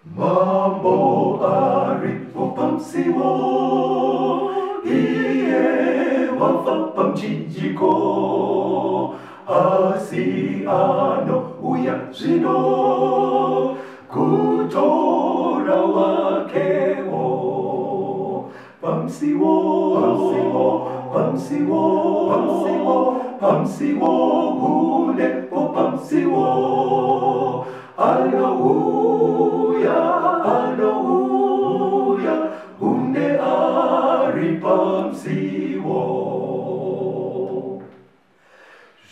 Mambo aripo pamusiwo, iye wafa pamuchinjiko, asi anouya zvino kutora wakewo. Pamusiwo, pamusiwo, pamusiwo, pamusiwo, pamusiwo, hunepo pamusiwo. Anouya, anouya, hunde ari pamusiwo.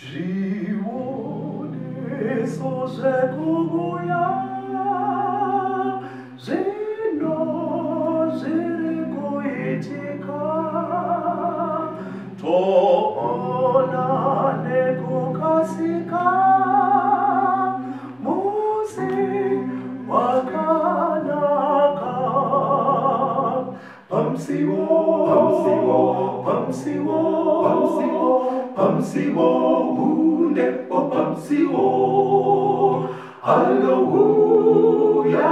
Zvioneso zvekuuya zvino zviri kuitika, toona nekukasika musi wakanaka. Pamusiwo, pamusiwo, pamusiwo, pamusiwo, pamusiwo, hundepo pamusiwo. Anouya,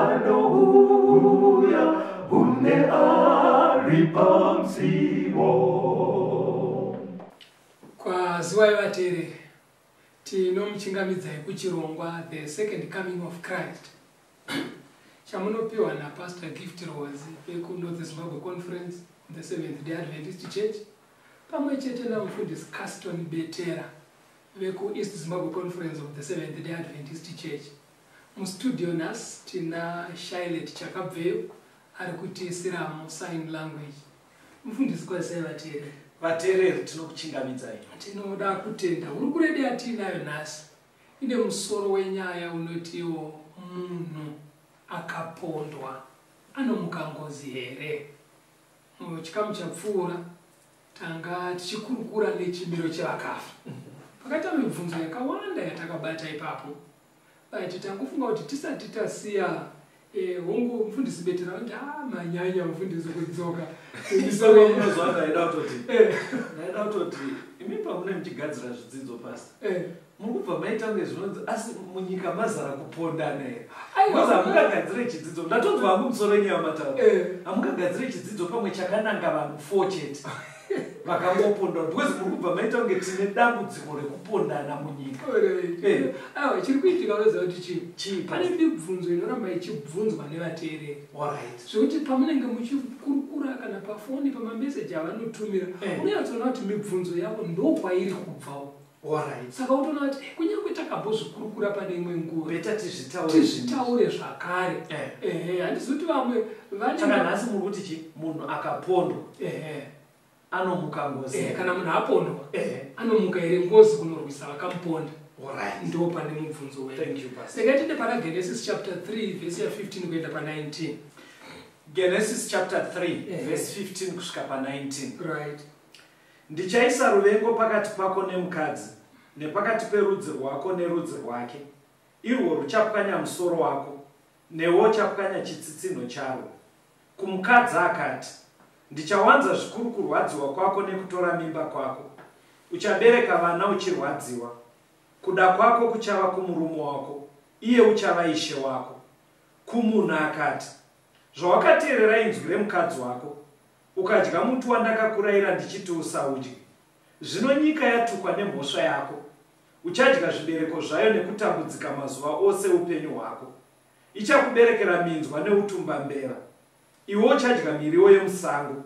anouya, hunde ari pamusiwo. Kwaziwai vateereri, tinomuchingamidzai kuchirongwa The Second Coming of Christ chamunopiwa naPastor Gift Rwazi vekuNorth Zimbabwe Conference, the Seventh Day Adventist Church, pamwe chete namufundisi Caston Betera vekuEast Zimbabwe Conference of the Seventh Day Adventist Church. Mustudio nhasi tina Shylet Chakabveyo ari kutiisiramo sign language. Mufundisi, kwazisai vateereri. Vateereri, tinokuchingamidzai. Tinoda kutenda. Hurukuro yedu yatiinayo nhasi ine musoro wenyaya unotiwo, munhu akapondwa anomuka ngozi here? Muchikamu chapfuura tanga tichikurukura nechimiro chevakafa. Pakaita mibvunzo yakawanda yatakabata ipapo, but tangofunga kuti tisati tasiya, hongu mufundisi Betera vanoti, a manyanya mufundisi kudzoka. Unozwa, ndaida kutoti imi pamune muchigadzira zvidzidzo, Pastor, muri kubva maita kunge zvinonzi, asi munyika mazara kupondana here? Aiwa. Because hamungagadzire chidzidzo, ndatonzwa hangu musoro wenyaya mataura, hamungagadzire chidzidzo pamwe chakananga vanhu 4 chete vakangopondana, because muri kubva maita kunge tine dambudziko rekupondana munyika. Aiwa, chiri kuitika, unoziva kuti chii? Chii? Pane mibvunzo inoramba ichibvunzwa nevateereri, zvekuti pamunenge muchikurukura kana pafoni, pamameseji avanotumira, unonyatsoona kuti mibvunzo yavo ndokwairi kubvawo. Saka utoona kuti kunyange takambozvikurukura pane imwe nguva, Better tizvitaure. Tizvitaure zvakare. Ehe, handizi kuti vamwe vane Saka nhasi muri kuti chi, munhu akapondwa anomuka ngozi? Kana munhu apondwa, anomuka here ngozi kunorwisa vakamuponda? Ndo pane mubvunzo wedu. Thank you, Pastor. Regai tiende pana Genesis chapter 3 vhesi ya15 kuenda pa19. Genesis chapter 3, verse 15 kusvika pa19. Ndichaisa ruvengo pakati pako nemukadzi, nepakati perudzi rwako nerudzi rwake; irwo ruchapwanya musoro wako, newe uchapwanya chitsitsinho charwo. Kumukadzi akati, ndichawanza zvikuru kurwadziwa kwako nekutora mimba kwako; uchabereka vana uchirwadziwa. Kuda kwako kuchava kumurume wako, iye uchava ishe wako. Kumunhu akati, zvawakateerera inzwi remukadzi wako, ukadya muti wandakakurayira ndichiti usaudye, zvino nyika yatukwa nemhosva yako; uchadya zvibereko zvayo nekutambudzika mazuva ose upenyu hwako. Ichakuberekera minzwa neutumbambeva, iwe uchadya miriwo yemusango.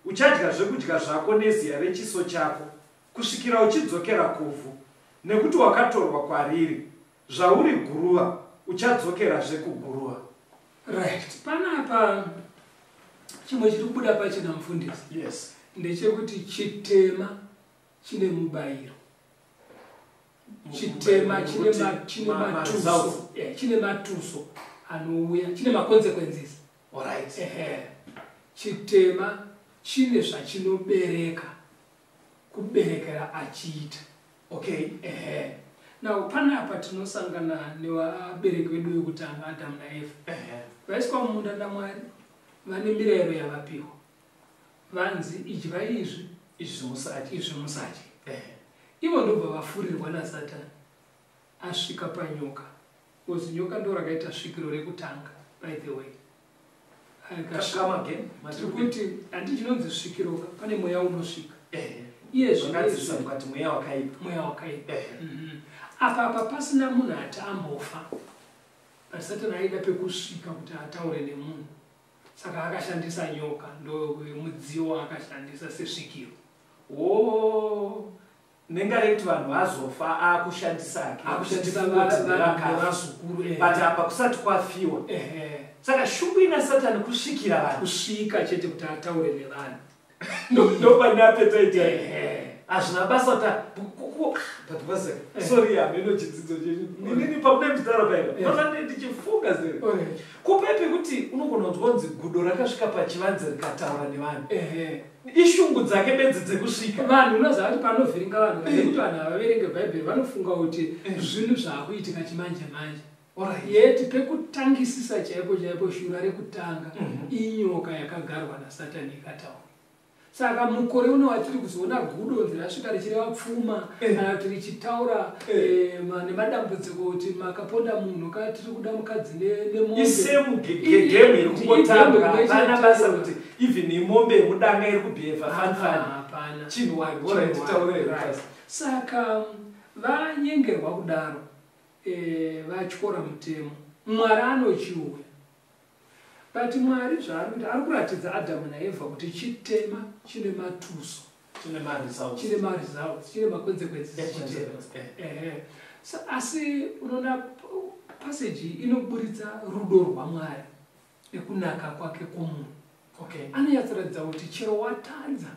Uchadya zvekudya zvako neziya rechiso chako kusvikira uchidzokera kuvhu, nekuti wakatorwa kwariri. Zvauri guruva, uchadzokerazve kuguruva. Right, panapa chimwe chiri kubuda pachena, mufundisi, ndechekuti chitema chine mubayiro. Chitema chine matuso. Results. Yeah, chine matuso anouya, chine maconsequences. Ehe, chitema chine zvachinobereka kuberekera achiita. Ehe, now panapa tinosangana nevabereki vedu vekutanga, Adamu naEvha. Vaiswa mumunda naMwari, vane mirayiro yavapiwa, vanzi idyai izvi, Izvi musadye. Izvi musadye. Ivo ndobva vafurirwa naSatani, asvika panyoka. Because nyoka ndo rakaita svikiro rekutanga, by the way. Come again. Tiri kuti handi chinonzi svikiro ka, pane mweya unosvika. Iye Zvakadzisa zvinezvi mukati mweya wakaipa. Mweya wakaipa. Apa pasina munhu ati ambofa, but Satani aida pekusvika kuti ataure nemunhu, saka akashandisa nyoka, ndo mudziyo waakashandisa sesvikiro. O, nenga rekuti vanhu vazofa akushandisa ake. Akushandisa Kuti vakafa. vazukuru. But apa kusati kwafiwa. Saka shungu ina Satani kusvikira vanhu. Kusvika chete kuti ataure nevanhu. Ndopane appetite. Hazvina basa kuti but pastor, sorry, hameno chidzidzo chenyu. Inini pamune mutaura paino ndofane ndichifunga zere kupai pekuti unogona kunzwa kunzi gudo rakasvika pachivanze rikataura nevanhu. Ishungu dzake bedzi dzekusvika. Vanhu, unoziva kuti panovhiringa vanhu nekuti vanhu havaverenge Bhaibheri, vanofunga kuti zvinhu zvaakuitika chimanje manje. Yeti pekutangisisa chaipo chaipo, shura rekutanga inyoka yakagarwa naSatani ikataura. Saka mukore uno watiri kuzoona gudo nzi rasvika richireva pfuma kana kuti richitaura nemadambudziko kuti makaponda munhu, ka tiri kuda mukadzi nemombe. Isame game iri kungotambwa, hapana basa kuti even imombe yemudanga iri kubhehave funny funny. Hapana. Chinhu one. Alright, titaure. Right. Saka vanyengerwa kudaro, vatyora mutemo, Mwari anochiuya. But Mwari zvaari kuita, ari kuratidza Adhamu naEvha kuti chitema chine matuso. Chine maresults. Chine maresults, chine maconsequences chitema. Ehe. Asi unoona passage iyi inoburitsa rudo rwaMwari nekunaka kwake kwomunhu. Anonyatsoratidza kuti chero watadza,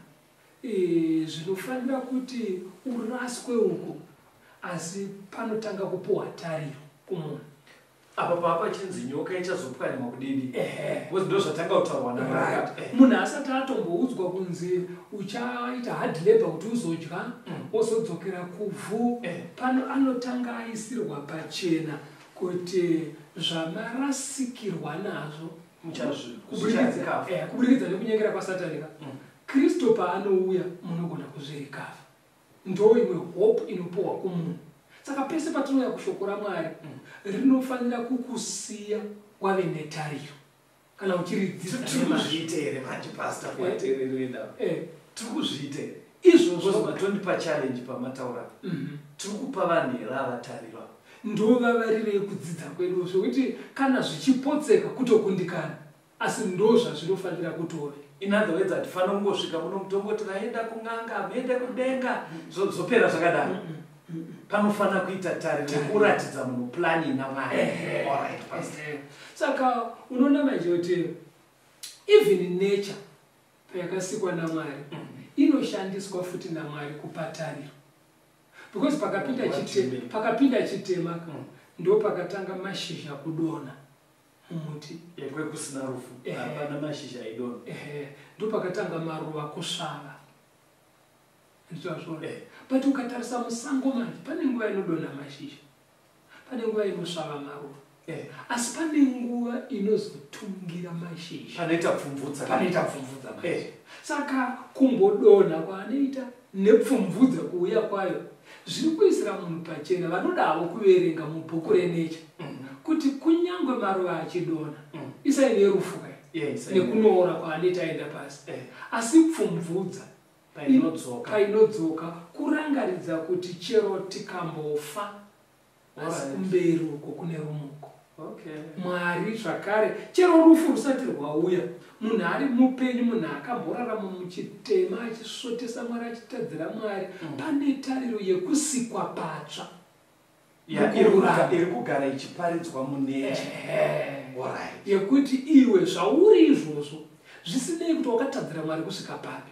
zvinofanira kuti uraswe uko, asi panotanga kupuhwa tariro kumunhu. Apa papa chinzi nyoka ichazopwanywa kudidi. Because ndo zvatanga kutaurwa naMwari. Munhu asati atomboudzwa kunzi uchaita hard labor kuti uzodya, wozodzokera kuvhu, pano anotanga aisirwa pachena kuti zvamarasikirwa nazvo Muchazvirecover. Kuburikidza nekunyengera kwaSatani ka, Kristu paanouya munogona kuzvirecover. Ndo imwe hope inopuhwa kumunhu. Saka pese patinouya kushoko raMwari, rinofanira kukusiya wave netariro kana uchiridzidza. Tiri kuzviita here manje, pastor, kuvateereri? Tiri kuzviita here? Izvozvo. Because matondipa challenge pamataura. Tiri kupa vanhu here ava tariro? Ndo vavariro yekudzidza kwedu, zvokuti kana zvichipotseka kutokundikana, asi ndo zvazvinofanira kutove. In other words, hatifanira kungosvika muno mutongoti vaenda kun'anga, muende kudenga, zopera zvakadaro. Panofanira kuita tariro yekuratidza munhu plan ina Mwari. Alright, pastor. Saka unoona manje kuti even nature payakasikwa naMwari, inoshandiswa futi naMwari kupa tariro, because pakapinda What do you mean? Pakapinda chitema ka, ndo pakatanga mashizha kudonha mumuti. Kwekusina rufu hapana mashizha aidonha. Ehe, ndo pakatanga maruva kusvava, ndizvazvona. But ukatarisa musango manje, pane nguva inodonha mashizha, pane nguva inosvava maruva, asi pane nguva inozotungira mashizha. Panoita pfumvudza. Panoita pfumvudza manje. Saka kumbodonha kwaanoita nepfumvudza kuuya kwayo zviri kuisira munhu pachena, vanodawo kuverenga mubhuku renature, kuti kunyange maruva achidonha, isaine yerufu kai nekunoora kwaanoita aenda pasi, asi pfumvudza painodzoka, painodzoka kurangaridza kuti chero tikambofa, asi kumberi uko kune rumuko. Mwari zvakare, chero rufu rusati rwauya, munhu ari mupenyu, munhu akamborarama muchitema achisvotesa Mwari, achitadzira Mwari, pane tariro yekusikwa patsva. Mukururama. Iri kugara ichiparidzwa munature. Alright. Yekuti iwe zvauri izvozvo, zvisinei kuti wakatadzira Mwari kusvika papi,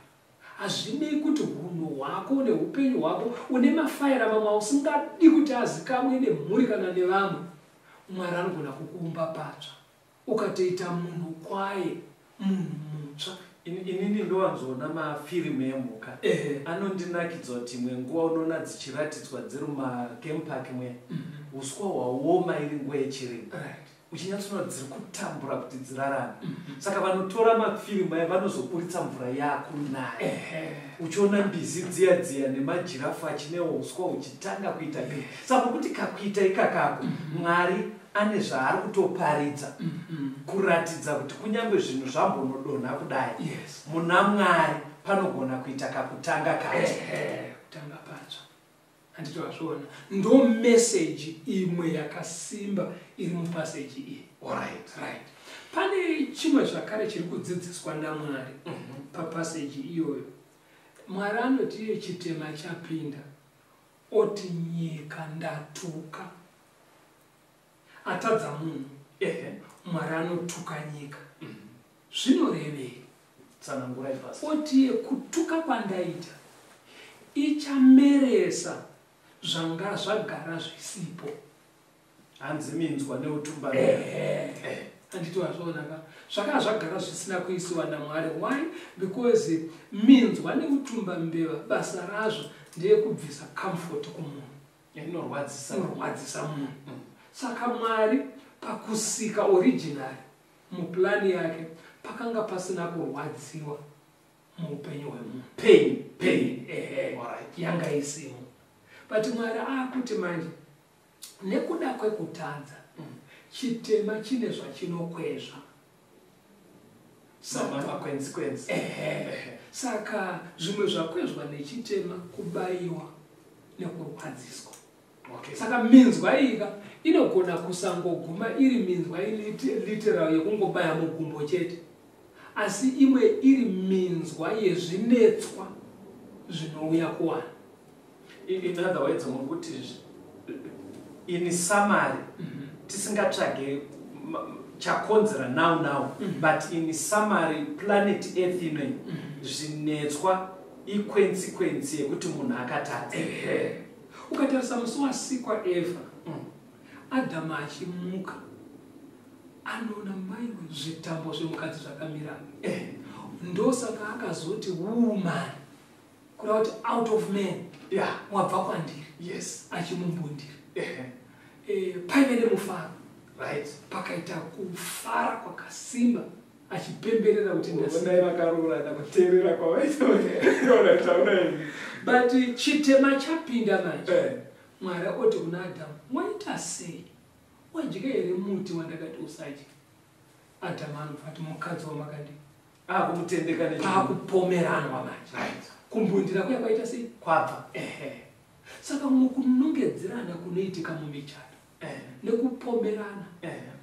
hazvinei kuti hunhu hwako neupenyu hwako une mafaira mamwe ausingadi kuti azikamwe nemhuri kana nevamwe, Mwari anogona kukuumba patsva ukatoita munhu kwaye, munhu mutsva. Inini ndowanzoona mafirimu emhuka, anondinakidza kuti imwe nguva unoona dzichiratidzwa dziri mumagame park mwe, uswa hwaoma, iri nguva yechirimo. Uchinyatsoona dziri kutambura kuti dzirarame. Saka vanotora mafirimu aya vanozoburitsa mvura yakunaya. Uchiona mbizi dziya dziya nemajirafu achine uswa uchitanga kuita green. Saka kuti kakuita ikakako, Mwari ane zvaari kutoparidza kuratidza kuti kunyange zvinhu zvambonodonha kudai, muna Mwari panogona kuita kakutanga kacho. Kutanga patsva. Handiti wazviona? Ndo meseji imwe yakasimba iri mupaseji iyi. Alright. Right. Pane chimwe zvakare chiri kudzidziswa naMwari papaseji iyoyo. Mwari anoti iye chitema chapinda, oti nyika ndatuka. Atadza munhu. Mwari anotuka nyika. Zvinorevei? Tsanangurai pasi. Oti iye kutuka kwandaita ichameresa zvanga zvagara zvisipo. Hanzi minzwa neutumba. Handiti wazviona ka? Zvakanga zvagara zvisina kuisiwa naMwari. Why? Because minzwa neutumba mbeva basa razvo ndeyekubvisa comfort kumunhu. Inorwadzisa. Inorwadzisa munhu. Saka Mwari pakusika original muplani yake pakanga pasina kurwadziwa muupenyu hwemunhu. Pain. Pain. Alright. Yanga isimo. But Mwari akuti manje nekuda kwekutadza chitema chine zvachinokwezva. Makwenzi kwenzi. Saka zvimwe zvakwezvwa nechitema kubayiwa nekurwadziswa. Saka minzwa ika inogona kusangoguma iri minzwa literal yekungobaya mugumbo chete, asi imwe iri minzwa yezvinetswa zvinouya kuwana. In other words, muri kuti in summary, tisingatsvage chakonzera now now, but in summary, planet Earth inoyi zvinetswa iconsequence yekuti munhu akatadza. Ukatarisa musi wasikwa Eva, Adhamu achimuka anoona maiwe zvitambo zvemukadzi zvakamira. Ndosaka akazoti woman, kureva kuti out of man, wabva kwandiri. Achimumbundira. Paive nemufaro. Pakaita kufara kwakasimba achipemberera kuti ndasi- Dai vakaroorana kuteerera kwavaita. But chitema chapinda manje. Mwari oti kuna Adhamu, waita sei? Wadya here muti wandakati usadya? Adhamu anobva ati mukadzi wamakandi. Akumutendeka nechi- Pakupomeranwa manje. Kumbundira kuya kwaita sei? Kwabva. Saka mukunongedzerana kunoitika mumichato. Nekupomerana.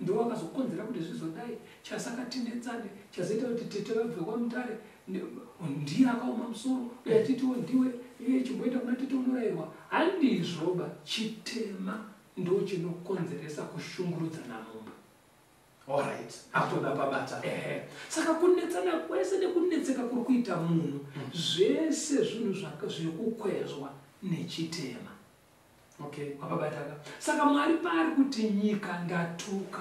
Ndo wakazokonzera kuti zvizodai, chasakatinetsane, chazoita kuti tete vabve kwaMutare, ndiye akaoma musoro, uye achitiwo ndiwe, iye chimboenda kuna tete unorayirwa. Handizvoba, chitema ndo chinokonzeresa kushungurudzana mumba. Alright. Akutoda pabata. Saka kunetsana kwese nekunetseka kuri kuita munhu, zvese zvinhu zvekukwezwa nechitema. Wapabataka. Saka Mwari paari kuti nyika ndatuka,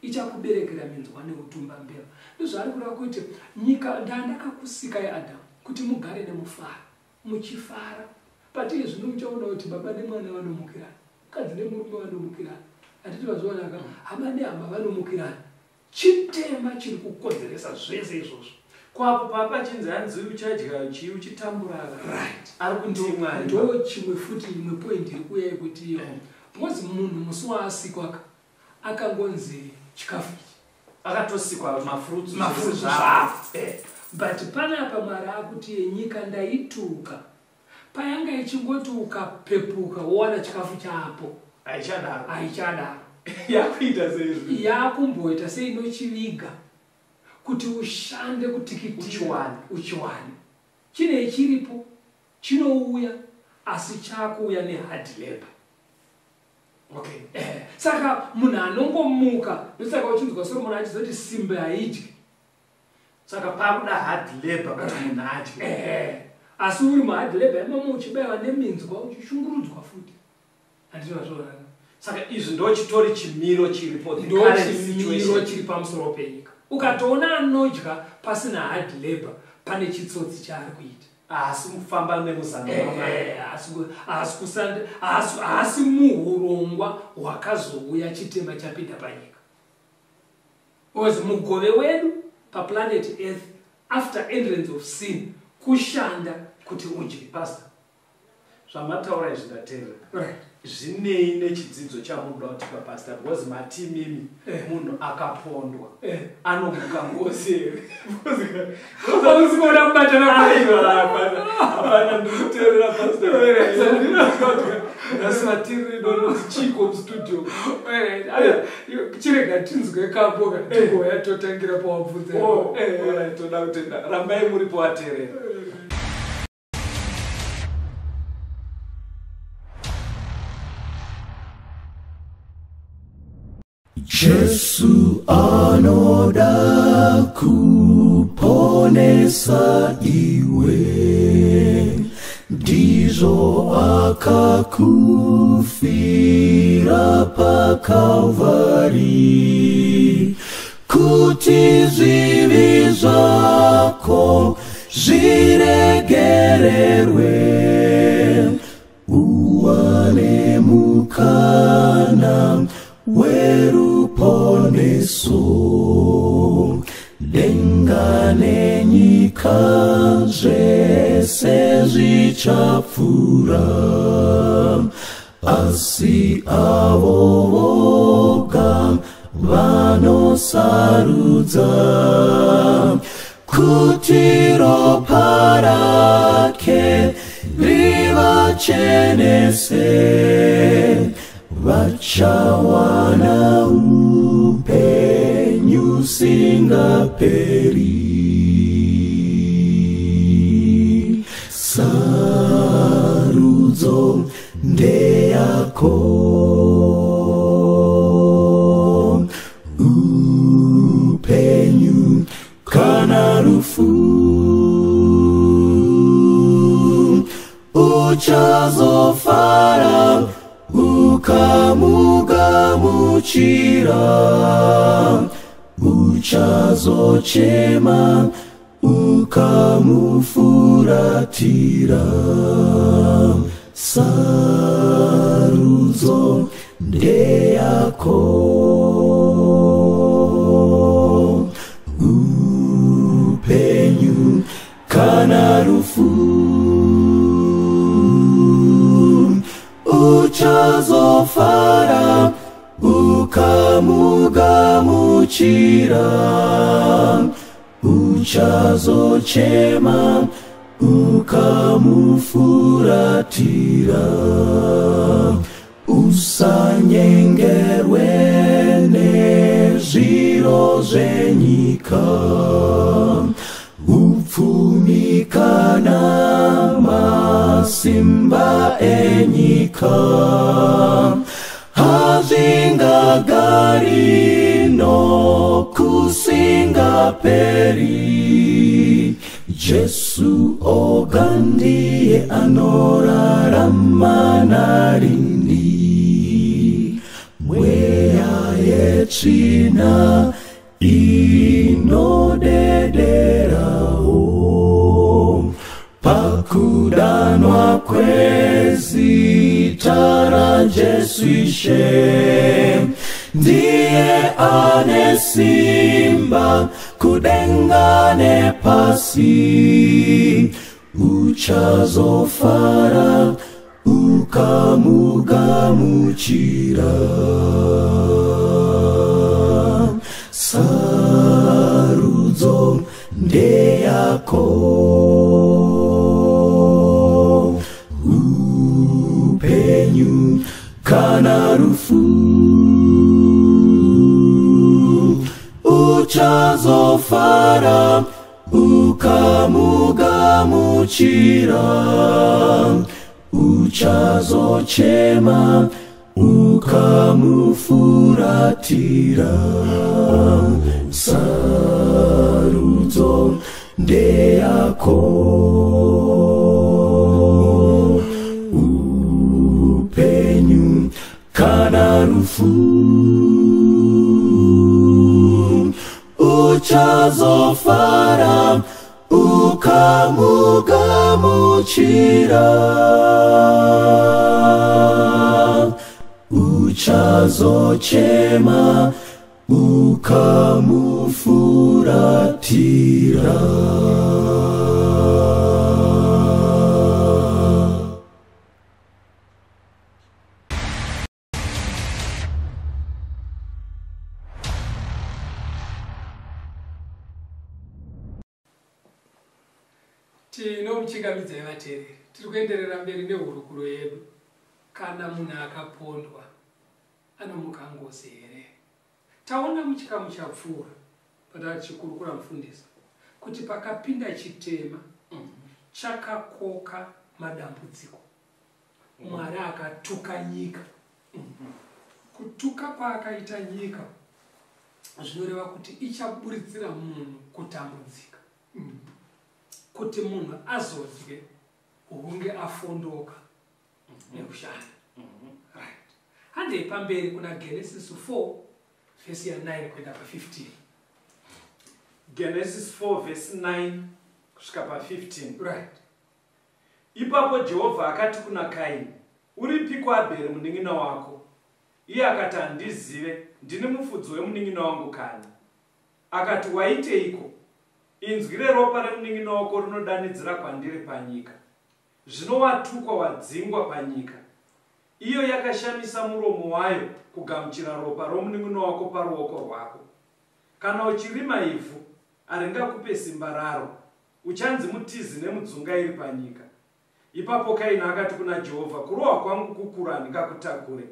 ichakuberekera minzwa neutumba mbeva. Ndozvaari kureva kuti nyika ndandakakusikai Adhamu kuti mugare nemufaro, muchifara. But iye zvino uchaona kuti baba nemwana vanomukirana, mukadzi nemurume vanomukirana. Hatiti vazviona ka? Hama nehama vanomukirana. Chitema chiri kukonzeresa zvese izvozvo. Kwapo papa chinzi hanzi uchadya chii uchitambura. Ari kuti Mwari. Ndo chimwe futi imwe point iri kuuya yekuti iyo. Because munhu musi waasikwa ka, akangonzi chikafu ichi. Akatosikwa mafruits Mafruits zvavo. zvavo. But panapa Mwari akuti yenyika ndaituka. Payanga ichingoti ukapepuka wowana chikafu chapo. Haichadaro. Haichadaro. Yakuita seizvi. Yakumboita seinochiviga kuti ushande kutikitira. Uchiwane. Uchiwane. Chine chiripo, chinouya, asi chakuuya nehard labor. Saka munhu anongomuka, ndosaka uchinzwa Solomon achizoti simba haidyi. Saka pakuda hard labor kuti munhu adye. Asi uri muhard labor imomo uchibayiwa neminzwa, uchishungurudzwa futi. Handiti vazviona? Saka izvi ndo chitori chimiro chiripo, the Ndo current chimiro situation. chiri pamusoro penyika. Ukatoona anodya pasina hard labor, pane chitsotsi chaari kuita. Haasi kufamba nemuzano waMwari. Haasi muhurongwa hwakazouya chitema chapinda panyika. Because mugove wedu paplanet Earth after entrance of sin kushanda kuti udye. Pastor, zvamataura izvi ndateerera. Right. Zvinei nechidzidzo chamunoda kutipa, Pastor? Because mati mimi munhu akapondwa anomuka ngozi here? Usikuona kubatana Aiwa, hapana, hapana, ndikuteerera, Pastor. Nhasi vateereri vanoti chiko mustudio? Alright, chirega tinzwe kambo katigouya totangira pawabvunza. Oh, alright, toda kutenda. Rambai muripo, vateerera. Jesu anoda kuponesa iwe, ndizvo akakufira paKalvari, kuti zvivi zvako zviregererwe, uwane mukana weruponeso. Denga nenyika zvese zvichapfuura, asi avo voga vanosarudza kuti ropa rake rivachenese vachawana upenyu usingaperi. Sarudzo ndeyako, upenyu kana rufu. Uchazofara ukamugamuchira, uchazochema ukamufuratira. Sarudzo ndeyako, upenyu kana rufu. Uchazofara ukamugamuchira, uchazochema ukamufuratira. Usanyengerwe nezviro zvenyika, upfumi kana masimba enyika, hazvingagari nokusingaperi. Jesu oga ndiye anorarama narini. Mweya yetsvina inodederawo pakudanwa kwezita raJesu Ishe. Ndiye ane simba kudenga nepasi. Uchazofara ukamugamuchira. Sarudzo ndeyako, upenyu kana rufu. Uchazofara ukamugamuchira, uchazochema ukamufuratira. Sarudzo ndeyako, upenyu kana rufu. Uchazofara ukamugamuchira, uchazochema Ukamufuratira. Tinomuchingamidzai vateereri, tiri kuenderera mberi nehurukuro yedu. Kana munhu akapondwa anomuka ngozi here? Taona muchikamu chapfuura patatichikurukura mufundisi kuti pakapinda chitema chakakoka madambudziko. Mwari akatuka nyika. Kutuka kwaakaita nyika zvinoreva kuti ichaburitsira munhu kutambudzika. Kuti munhu azodye hunge afondoka nekushanda. Right. Handei pamberi kuna Genesis 4 vhesi ya 9 kuenda pa 15. Genesis 4 vhesi 9 kusvika pa 15. Right. Ipapo Jehovha akati kuna Kaini, uripiko Abheri munin'ina wako? Iye akati, handizive, ndini mufudzi wemunin'ina wangu kani. Akati, waiteiko? Inzwi reropa remunin'ina wako rinodanidzira kwandiri panyika. Zvino watukwa wadzingwa panyika. Iyo yakashamisa muromo wayo kugamuchira ropa romunin'ina wako paruoko rwako. Kana uchirima ivhu, haringakupe simba raro. Uchanzi mutizi nemudzungairi panyika. Ipapo Kaini akati kuna Jehovha, kurohwa kwangu kukuru handingakutakure.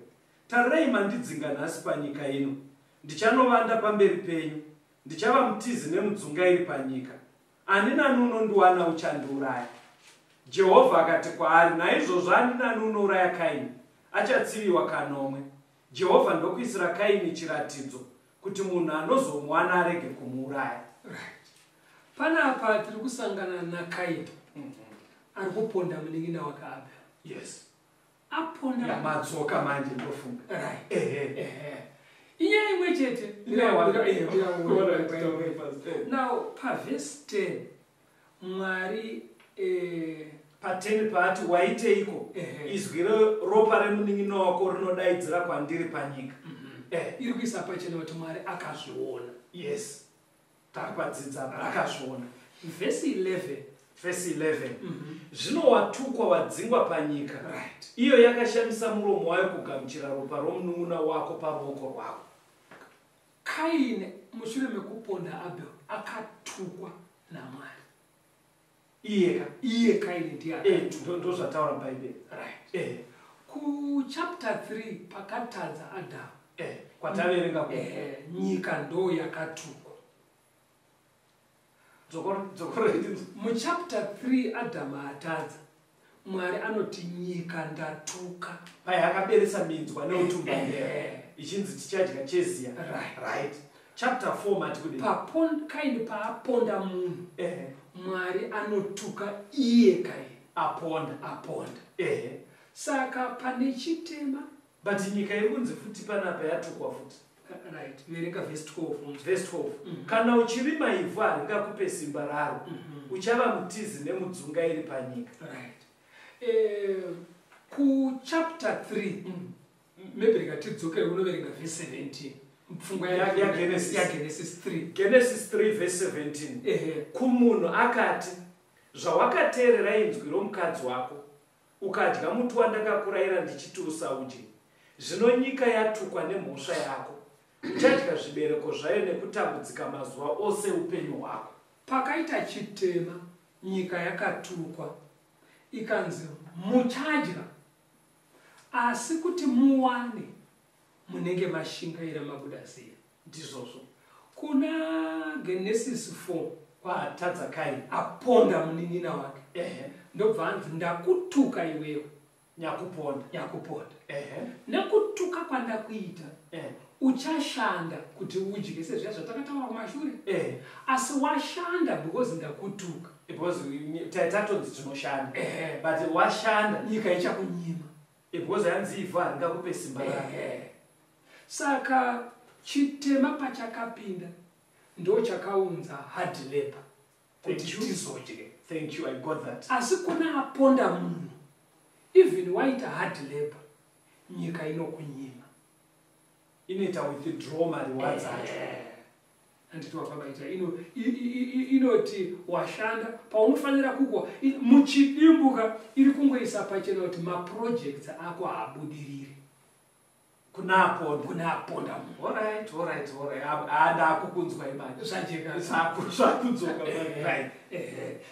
Tarirai mandidzinga nhasi panyika ino. Ndichanovanda pamberi penyu. Ndichava mutizi nemudzungairi panyika. Ani nani unondiwana uchandiuraya. Jehovha akati kwaari, naizvozvo ani nani unouraya Kaini achatsiviwa kanomwe. Jehovha ndokuisira Kaini chiratidzo kuti munhu anozomuwana arege kumuuraya. Right. Panapa tiri kusangana naKaini ari kuponda munin'ina wake Abel. Yes. Aponda Madzoka manje ndofunga. Right. Ehe. Ehe. Inyaya imwe chete. Now pavhesi 10 Mwari Pa10 paati waiteiko? Izwi reropa remunin'ina wako rinodaidzira kwandiri panyika. Iri kuisa pachena kuti Mwari akazviona. Yes. Takapadzidza akazviona. Vhesi 11. Vhesi 11. Zvino watukwa wadzingwa panyika. Right. Iyo yakashamisa muromo wayo kugamuchira ropa romunun'una wako paruoko rwako. Kaini mushure mekuponda Abel akatukwa naMwari. Iyeka. Iye Kaini ndiye akatukwa. Ndozvataura Bhaibheri. Right. Kuchapter 3 pakatadza Adamu. Kwataverenga ku. Nyika ndo yakatukwa. Muchapter 3 Adamu atadza. Mwari anoti nyika ndatuka. Pai akaberesa minzwa neutumba. Ichinzi tichadya cheziya. Right. Right. Chapter 4 mati kudini? Kaini paaponda munhu. Mwari anotuka iye Kaini. Aponda. Aponda. Saka pane chitema. But nyika iri kunzi futi panapa yatukwa futi. Right. Verenga verse 12. Verse 12. Kana uchirima ivhu haringakupe simba raro. Uchava mutizi nemudzungairi panyika. Right. Kuchapter 3 maybe rikatidzokere unoverenga verse 17. Pfungwa yaGenesis. yaGenesis 3. Genesis 3 verse 17. Kumunhu akati, zvawakateerera inzwi romukadzi wako, ukadya muti wandakakurayira ndichiti usaudye. Zvino nyika yatukwa nemhosva yako. Uchadya zvibereko zvayo nekutambudzika mazuva ose upenyu hwako. Pakaita chitema, nyika yakatukwa. Ikanzi muchadya, asi kuti muwane munenge mashingaira mabuda ziya. Ndizvozvo. Kuna Genesis 4 kwaatadza Kaini aponda munin'ina wake. Ndobva anzi ndakutuka iwewe. Nyakuponda. Nyakuponda. Nekutuka kwandakuita uchashanda kuti udye sezviya zvatakataura kumashure. Asi washanda because ndakutuka. Because tatonzi tinoshanda. But washanda nyika ichakunyima. Because hanzi ivhu haringakupe simba rake. Saka chitema pachakapinda ndo chakaunza hard labor kuti tizodye. Thank you, I got that. Asi kuna aponda munhu, even waita hard labor, nyika inokunyima. Inoita withdraw marewards acho. Handiti wapabaita inoti washanda paunofanira kukwa muchidimbuka, iri kungoisa pachena kuti maprojects ako haabudiriri. Kuna aponda. Kuna aponda munhu. Alright, handakukunzwa imanje. Zvajeka. Zvakudzoka manje. Right.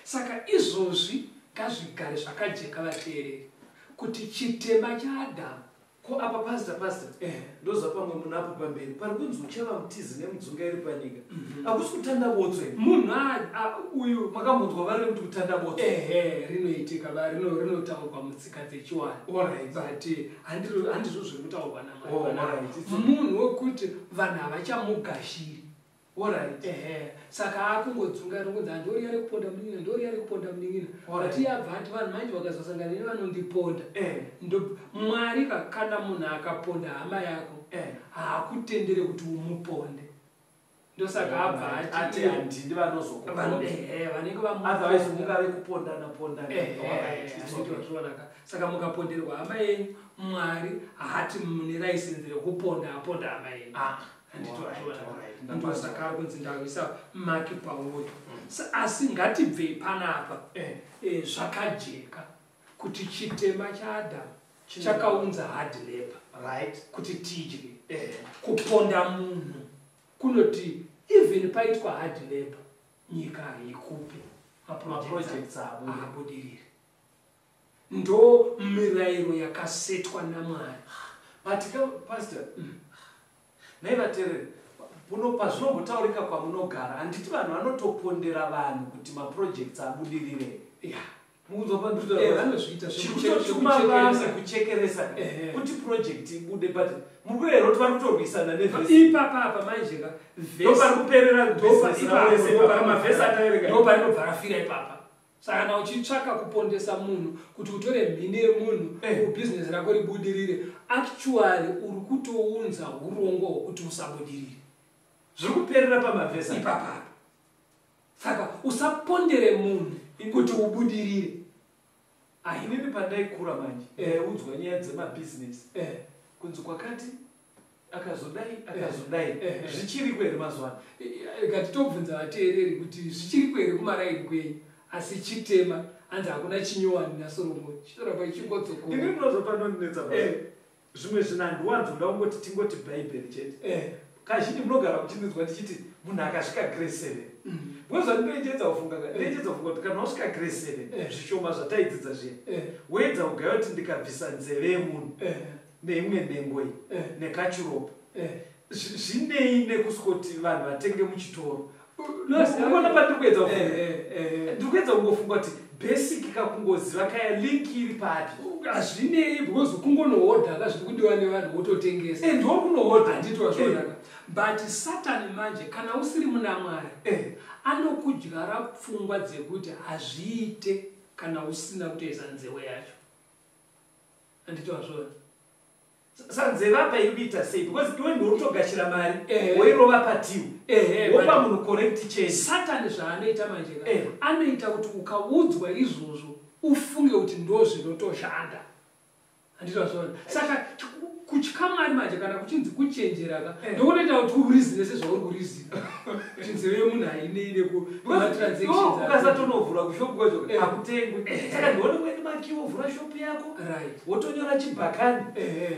Saka izvozvi ngazvigare zvakajeka, vateereri, kuti chitema chaAdhamu Ko apa, pastor, ndozva pamwe munapo pamberi pari kunzi uchava mutizi nemudzungairi panyika. Hakusi kutanda botso here? Munhu uyu Makambonzwa vari kuti kutanda botso? Ehe, rinoitika, rinotaurwa mutsika dzechiwani. But handizvo zviri kutaurwa naMwari panapa. Alright. It's okay. Munhu wekuti vanhu havachamugashiri. Ehe, saka akungodzunga rinonzi handoriya rekuponda munin'ina, ndoriya rekuponda munin'ina. But iye abva ati vanhu manje vakazosangana nevanondiponda. Mwari kana munhu akaponda hama yako, haakutendere kuti umuponde. Ndosaka abva Ati ati handidi vanozokuponda. Ehe, vanenge Otherwise vamuponda. mungave kupondana pondana. Alright, it's okay. Handitozvionaka. Saka mukaponderwa hama yenyu, Mwari haati mune raisenzi rekuponda aponda hama yenyu. Ah, Handitozvionaka. alright, Ndosaka ari kunzi ndaisa mark pauri. Asi ngatibvei panapa. Zvakajeka kuti chitema chaAdhamu chakaunza hard labor kuti tidye. Kuponda munhu kunoti even paitwa hard labor, nyika haikupi maprojects abo. Abudiriri. Ndo mirayiro yakasetwa naMwari. But ka, pastor, nhai vateereri, puno pazvinombotaurika kwamunogara, handiti vanhu vanotopondera vanhu kuti maprojects abudirire? Mukunzwa pandinotaura? Vanozviita Chikutotuma vamwe zvekuchekeresa. kuchekeresa kuti project ibude, but muri kuera kuti vari kutorwisana nevhesi. Ipapa apa manje ka Ndopari kuperera business ravo rese ipapa, mavhesi ataverenga. Ndo parinobva rafira ipapa. Saka kana uchitsvaka kupondesa munhu kuti utore mhini yemunhu, bhizinesi rako ribudirire, actually uri kutounza urongwa hwekuti usabudirire. Zviri kuperera pamavhesi aya. Ipapapa. Saka usapondere munhu kuti ubudirire. Aiwa. Inini pandaikura manje, ndaiudzwa nyaya dzemabhizinesi kunzi kwakati akazodai, akazodai. Zvichiriko here mazuva ano? Ngatitobvunza vateereri kuti zvichiriko here kumaraini kwenyu. Asi chitema hanzi hakuna chinyowani naSoromoni, chinoramba ichingodzokora. Ini ndinozopanondinetsa, zvimwe zvinhu handiwanzoda kungoti tingoti Bhaibheri chete. Kazhinji munogara muchinzwa ndichiti munhu akasvika grade 7, because zvandinoichedza kufunga, ndinoichedza kufunga kuti kana wasvika grade 7, zvishoma zvataidzidza zviya, woedza kugaya kuti ndikabvisa nzeve yemunhu neimwe nhengo iyi nekachiropa, zvinei nekuswoti vanhu vatenge muchitoro? Unoona pandiri kuedza kufunga? Ndiri kuedza kungofunga kuti basic kakungoziva kaya, link iri papi? Hazvinei, because kungonohodha ka zviri kudiwa nevanhu, wototengesa. Ndiwo kunohodha. Handiti wazvionaka? But Satani manje, kana usiri muna Mwari, anokudyara pfungwa dzekuti hazviite kana usina kutoisa nzewe yacho. Handiti wazviona? Sanzeve apa iri kuita sei? Because iwe ndiwe kutogashira mari, woirova patiwo, wopa munhu correct change. Satani zvaanoita manje ka, anoita kuti ukaudzwa izvozvo ufunge kuti ndo zvinotoshanda. Handiti wazviona? Saka kutya Mwari manje, kana kuchinzi kuchenjera ka, ndokunoita kuti urizine sezvauri kurizina kuti nzeve yemunhu hainei nekumatransactions. Ukasatonovhura kushopu kwacho, hakutengwi. Saka ndione kuende makiwo, vhura shopu yako, wotonyora chibhakani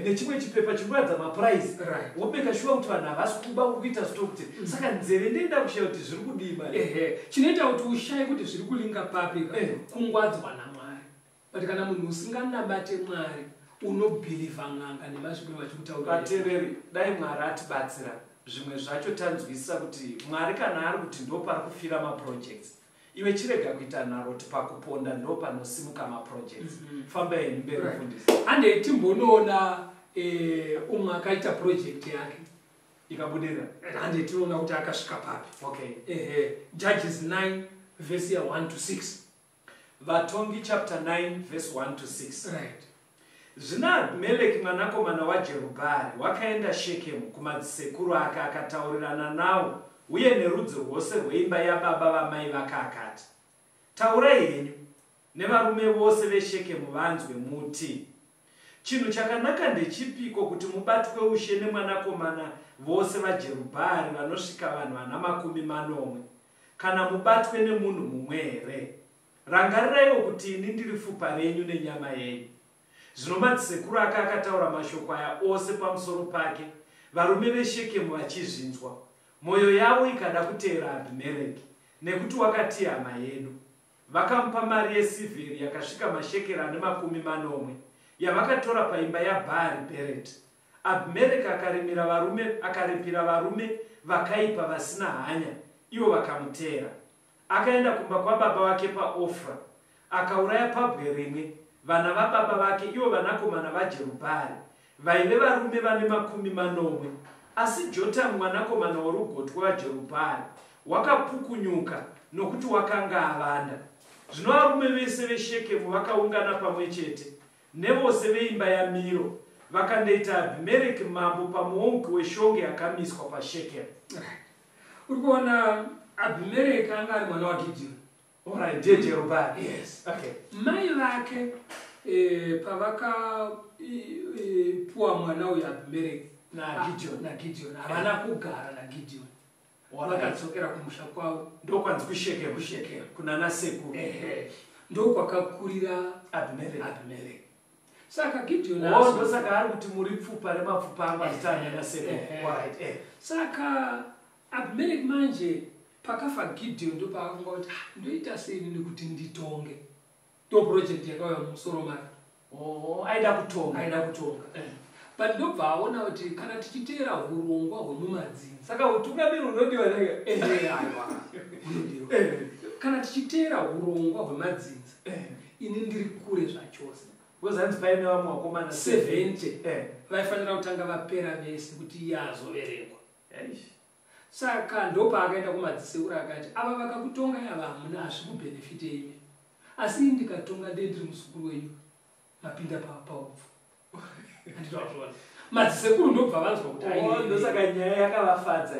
nechimwe chipepa chinoratidza maprice, womeka sure kuti vanhu havasi kuba, uri kuita stock kuti. Saka nzeve ndoenda kushaya kuti zviri kudii mari. Ehe, chinoita kuti ushaye kuti zviri kulinga papi ka, kungwadzwa naMwari. But kana munhu usinganabate Mwari, unobhilivha n'anga nemasvikiro vachikutaurira. Vateereri, dai Mwari atibatsira. Zvimwe zvacho tanzwisisa kuti Mwari kana ari kuti ndo pari kufira maprojects, iwe chirega kuita nharo kuti pakuponda ndo panosimuka maprojects. Fambai henyu mberi, mufundisi. Handei timbonoona umwe akaita project yake ikabudirira. Handei tinoona kuti akasvika papi. Okay. Ehe, Judges 9 vhesi ya 1 to 6. Vatongi chapter 9 verse 1 to 6. Zvino Abhimereki mwanakomana waJerubhari wakaenda Shekemu kumadzisekuru ake, akataurirana nawo uye nerudzi rwose rweimba yababa vamai vake, akati, "Taurai henyu nevarume vose veShekemu vanzwe, muti, Chinhu chakanaka ndechipiko kuti mubatwe ushe nemwanakomana vose vaJerubhaari vanosvika vanhu vana 70, kana mubatwe nemunhu mumwe here? Rangariraiwo kuti ini ndiri fupa renyu nenyama yenyu. Zvino madzisekuru ake akataura mashoko aya ose pamusoro pake, varume veShekemu vachizvinzwa. Mwoyo yavo ikada kuteera Abhimereki, nekuti wakati hama yedu. Vakamupa mari yesirivheri yakasvika mashekeri ane 70, yavakatora paimba yaBhaari-bhereti. Abhimereki akaripira varume vakaipa vasina hanya, ivo vakamuteera. Akaenda kumba kwababa vake paOfra, akauraya pabwe rimwe vana vababa vake, ivo vanakomana vaJerubhaari, vaive varume vane 70. Asi Jotamu mwanakomana worugotwe waJerubhaari wakapukunyuka, nokuti wakanga avanda. Zvino varume vese veShekemu vakaungana pamwe chete, nevose veimba yaMiro, vakandoita Abhimereki mambo pamuongi weshongwe yakamiswa paShekemu. Uri kuona Abhimereki anga ari mwana waGidheoni. Alright, ndiye Jerubhaari. Yes. Okay. Mai vake pavakapuwa mwana uyu Abhimereki naGidheoni, naGidheoni, havana kugara naGidheoni, vakadzokera kumusha kwavo. Ndokwanzi kuShekemu. KuShekemu. Kuna nasekuru. Ehe, ndokwakakurira Abhimereki. Abhimereki. Saka Gideon Oh, ndosaka ari kuti muri pfupa remapfupa angu, achitaura nasekuru. Alright. Saka Abhimereki manje pakafa Gideon, ndopaakafunga kuti, "Ah, ndoita sei nini kuti nditonge?" Ndo project yakauya mumusoro make. Oh, aida kutonga. Aida kutonga, but ndobva aona kuti kana tichiteera urongwa hwemumadzinza, Saka utungamiri unodiwa nega. Ehe, aiwa, unodiwa. Kana tichiteera urongwa hwemadzinza, ini ndiri kure zvachose. Wezanzi paine vamwe vakomana 70 vaifanira kutanga vapera vese kuti iye azoverengwa. Eish. Saka ndopaakaenda kumadzisekuru akati, "Ava vakakutonga ava hamuna hazvikubhenefite imi, asi ini ndikatonga ndee ndiri muzukuru wenyu, mapinda paupfu." Handitazviona madzisekuru ndobva vanzwa kuti Oh, ndosaka nyaya yakavafadza.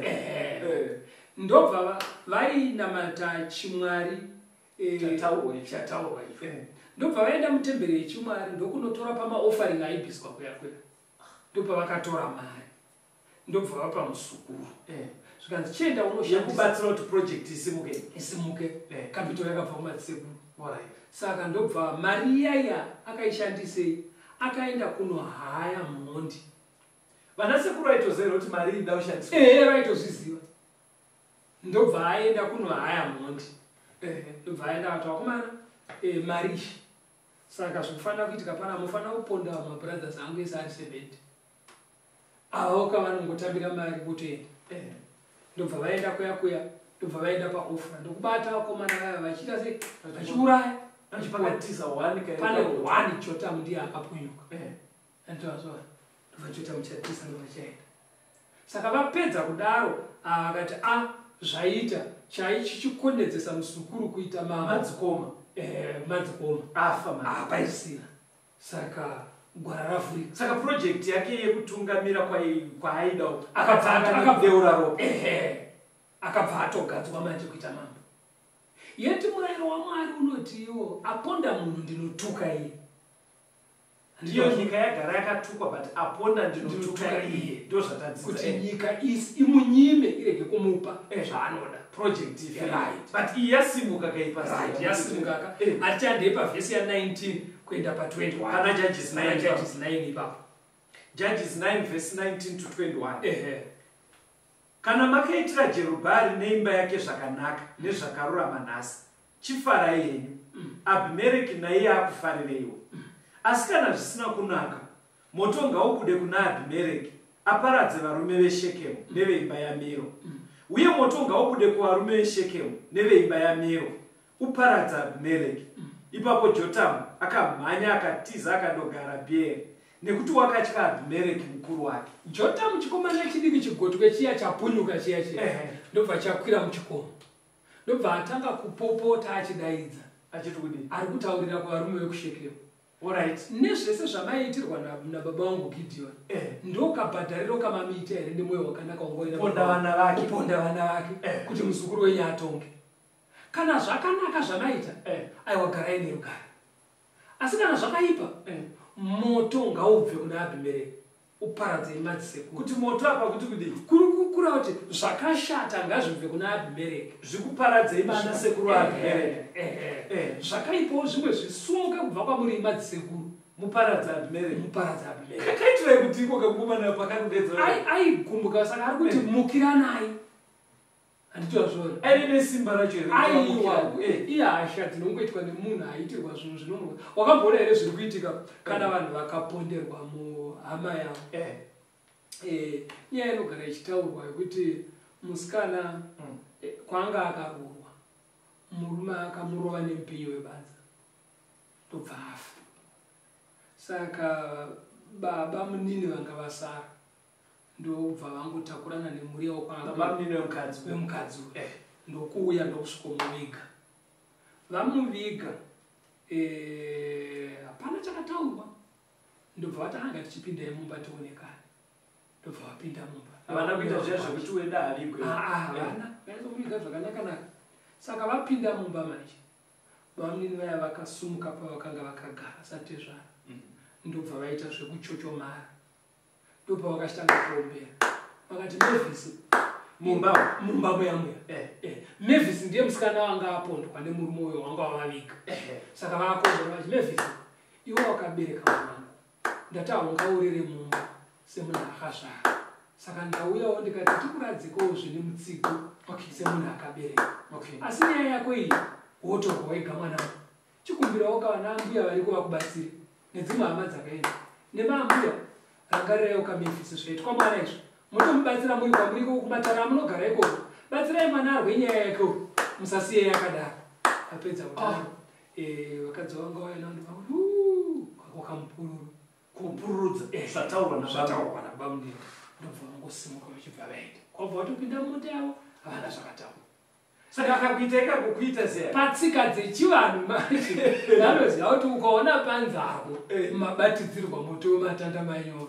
Ndobva vainamata chimwari Chataurwa icho. Chataurwa icho. Ndobva vaenda mutemberi yechimwari, ndokunotora pamaoffering aibviswa kuya kuya, ndobva vakatora mari, ndobva vapa muzukuru. Zvikanzi, "Chienda unoshandisa." Yekubatsira kuti project isimuke. Isimuke. Capital yakabva kumadzisekuru. Saka ndobva mari iyaya akaishandisei? Akaenda kunohaya mhondi. Vanasekuru vaitoziva kuti mari ida kushandiswa. Ehe, vaitozviziva. Ndobva aenda kunohaya mhondi. Ndobva aenda akati, "Vakomana, mari iyi, saka zvikufanira kuitika pana mufanira kuponda mabrothers angu ese ari 70 avo, kavanongotambira mari votoenda." Ndobva vaenda kuya kuya, ndobva vaenda paOfra, ndokubata vakomana vaya vachiita sei? Vachiuraya. Pakatiza one kaenda. Pane one, Jotamu, ndiye akapunyuka. Anditazwa ndobva Jotamu chatisa, ndobva chaenda. Saka vapedza kudaro, ava vakati, "A, zvaita chaichichikonedzesa muzukuru kuita mama." Madzikoma. Madzikoma. Afa mari. Apaisina, saka gwara ravhurika. Saka project yake yekutungamira kwaaida Akabva kudeura ropa. Ehe, akabva atogadzwa manje kuita mambo. Yeti murayiro waMwari unoti iwo aponda munhu ndinotuka iye. Ndiyo nyika yagara yakatukwa, but aponda ndinotuka Ndinotuka iye. iye. Ndo zvatadzidza. Kuti nyika imunyime, irege kumupa zvaanoda. Project ife. Right. But iyi yasimuka kaipa. Right, yasimuka ka. Hatichandei pavhesi ya19 kuenda pa21. Pana Judges 9. Pana Judges 9 ipapo. Judges 9 verse 19 to 21. Ehe. Kana makaitira Jerubhari neimba yake zvakanaka nezvakarurama nhasi, chifarai henyu, Abhimereki naiye akufarireiwo. Asi kana zvisina kunaka, moto ngaubude kuna Abhimereki, aparadze varume veShekemu neveimba yaMiro, uye moto ngaubude kuvarume veShekemu neveimba yaMiro, uparadze Abhimereki. Ipapo Jotamu akamhanya, akatiza, akandogara Bhieri, nekuti wakatya Abhimereki mukuru wake. Jotamu, chikomana chidiki, chigotwe chiya chapunyuka chiya chiya, ndobva chakwira muchikomo, ndobva atanga kupopota achidaidza. Achiti kudii? Ari kutaurira kuvarume vekuShekemu, "Nezvese zvamaiitirwa nababa vangu Gideon, ndokabhadhariro kamamiita here nemwoyo wakanaka wangoina Kuponda vana vake. kuponda vana vake kuti muzukuru wenyu atonge? Kana zvakanaka zvamaita, aiwa, garai nerugare. Asi kana zvakaipa, Moto ngaubve kuna Abhimereki uparadze madzisekuru. Kuti moto apa kuti kudii? Kuri kukura kuti zvakashata ngazvibve kuna Abhimereki. Zvikuparadzei mana sekuru Abhimereki. Zvakaipawo zvimwe zvisumuke kubva kwamuri madzisekuru. Muparadza Abhimereki. Muparadza Abhimereki. Kakaitirai kuti iko kakomana pakadedzera. Aigumbuka saka ari kuti mukiranai. Handitozviona. Aine nesimba racho here? Aiwa, ihasha dzinongoitwa nemunhu aitirwa zvinhu zvinomurwadza. Wakamboona here zviri kuitika kana vanhu vakaponderwa muhama yavo? Nyaya inogara ichitaurwa yekuti musikana kwanga akaroorwa, murume akamurova nemupinyi webadza ndobva afa. Saka baba munini vanga vasara ndobva vangotakurana nemhuri yavo baba munini wemukadzi wemukadzi ndokuuya ndokusvikomuviga. Vamuviga hapana chakataurwa, ndobva vati anga tichipindai mumba tionekane, ndobva vapinda mumba. Havana kuita zviya zvekuti weda havigwe. Havana, vaizomuviga zvakanaka-naka. Saka vapinda mumba manje, bamunini vaya vakasumuka pavakanga vakagara satezvara, ndobva vaita zvekuchochomara. Ndobva vakachitanga kuombera. Vakati Mavis mumba mumba muya muya. Mavis ndiye musikana wanga apondwa nemurume uyo wanga wavaviga. Saka vakombera vati Mavis, iwe wakabereka mwanangu, ndati haungaurire mumba semunhu akazvara. Saka ndauyawo ndikati tikuradzikewo zvine mutsigo semunhu akabereka. Asi nyaya yako iyi wotorwa wega mwanangu. Chikumbirawo kana ambuya variko vakubatsire nedzimwe hama dzakaenda. Nemaambuya rangariraiwo kaMavis zvaitwa mwana izvo. Mutomubatsira muri kwamuri ikoko kumatara amunogara ikoko. Batsirai mwana arwe nyaya yake uko. Musasiye yakadaro. Apedza kudaro. Vakadzi vanga vauya navo ndobva wakamupururu. Kupururudza zvataurwa nababa. Nabamunini. Ndobva vangosimuka vachibva vaenda. Kwabva vatopinda mumota yavo havana zvakataurwa. Saka akakuita ikako kuita sei? Patsika dzechivanhu manje vanoziva kuti ukaona panzarwo mabatidzirwa moto wematanda manyoro.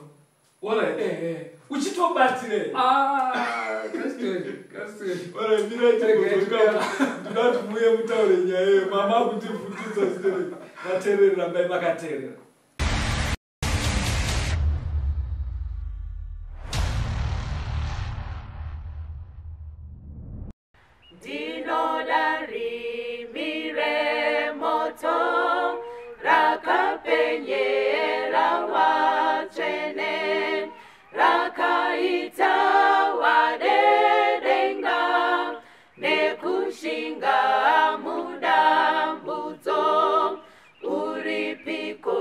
Alright. Uchitobatsire. Kastori. Alright, mira ndinoda kuti muuye mutaure nyaya iyo. Mama kundivhundutsa sitere. Vateereri rambai makateerera. Ndinoda rimi remoto rakapenyera vatsvene, rakaita wadedenga nekushinga mudambudzo. Uripiko